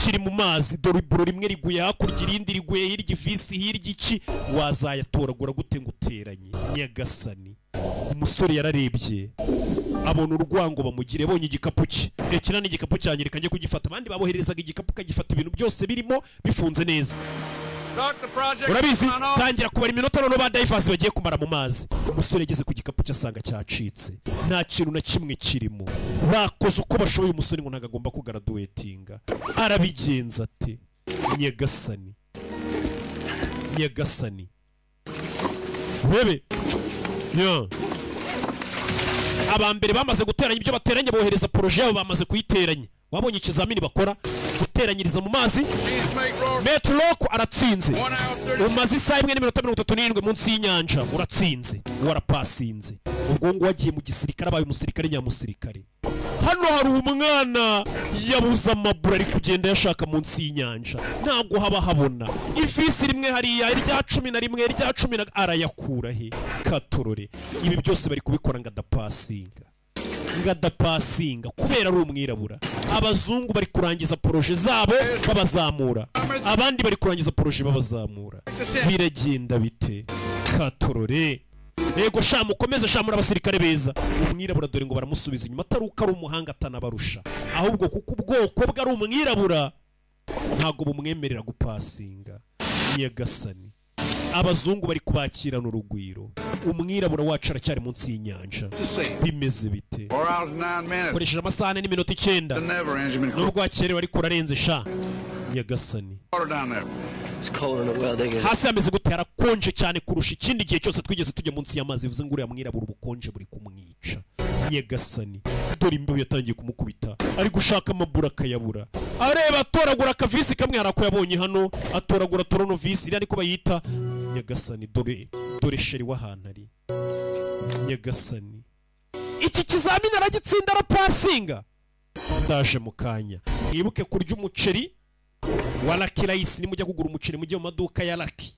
kiri mu mazi. Dore iburo rimwe riguye hakurya, irindi riguye hirya, ivisi hirya, iki wazayatoragura gute ngo uteranye? Nyagasani! Umusore yararebye abona urwango bamugire, abonye igikapu cye. Rekera n'igikapu cyanjye, reka njye kugifata. Abandi babohererezaga igikapu ukagifata, ibintu byose birimo bifunze neza. Start the project. Urabizi. On off. Tangira kubara iminota noneho ba divers bagiye kumara mu mazi. Umusore yageze ku gikapu cye asanga cyacitse, nta kintu na kimwe kirimo. Bakoze uko bashoboye, umusore ngo ntabwo agomba kugraduatinga. Arabigenza ate? Nyagasani, nyagasani! Urebe ya aba mbere bamaze guteranya ibyo bateranya, bohereza projet yabo, bamaze kuyiteranya. Wabonye ikizamini bakora, guteranyiriza mu mazi. Mate Rock aratsinze. Umaze isaha 1 n'iminota 37 munsi y'inyanja, uratsinze, warapasinze. Ubwo ngubu wagiye mu gisirikare, abaye umusirikare nyamusirikare. Hano hari umwana yabuze amaburo, ari kugenda yashaka munsi y'inyanja, ntabwo haba habona. Ifisi rimwe hariya, irya 11, irya cumi na, arayakura he? Katorore. Ibi byose bari kubikora ngo adapasinga, ngo adapasinga kubera ari umwirabura. Abazungu bari kurangiza projet zabo babazamura, abandi bari kurangiza projet babazamura. Biragenda bite? Katorore. Yego sha, mukomeze sha, muri abasirikare beza. Umwirabura dore ngo baramusubiza inyuma, atari uko ari umuhanga, atanabarusha, ahubwo kuko ubwoko bwe ari umwirabura, ntabwo bumwemerera gupasinga. Nyagasani, abazungu bari kubakirana urugwiro, umwirabura wacu aracyari munsi y'inyanja. Bimeze bite? 4 hours and 9 minutes. Koresheje amasaha 4 n'iminota 9. Never, Engineman. Nubwo wakerewe ariko urarenze sha. Nyagasani. Water down there. It's colder than a well digger's. Hasi hameze gute? Harakonje cyane kurusha ikindi gihe cyose twigeze tujya munsi y'amazi. Bivuze ngo uriya mwirabura ubukonje buri kumwica. Nyagasani, dore imbeho yatangiye kumukubita. Ari gushaka amabura akayabura, areba atoragura akavisi kamwe. Hari ako yabonye hano, atoragura toronovisi, iriya niko bayita. Nyagasani, dore dore chéri w'ahantu ari. Nyagasani, iki kizamini aragitsinda, arapasinga. Ndaje mu kanya. Mwibuke kurya umuceri wa Lucky Rice. Nimujya kugura umuceri, mujye mu maduka ya Lucky.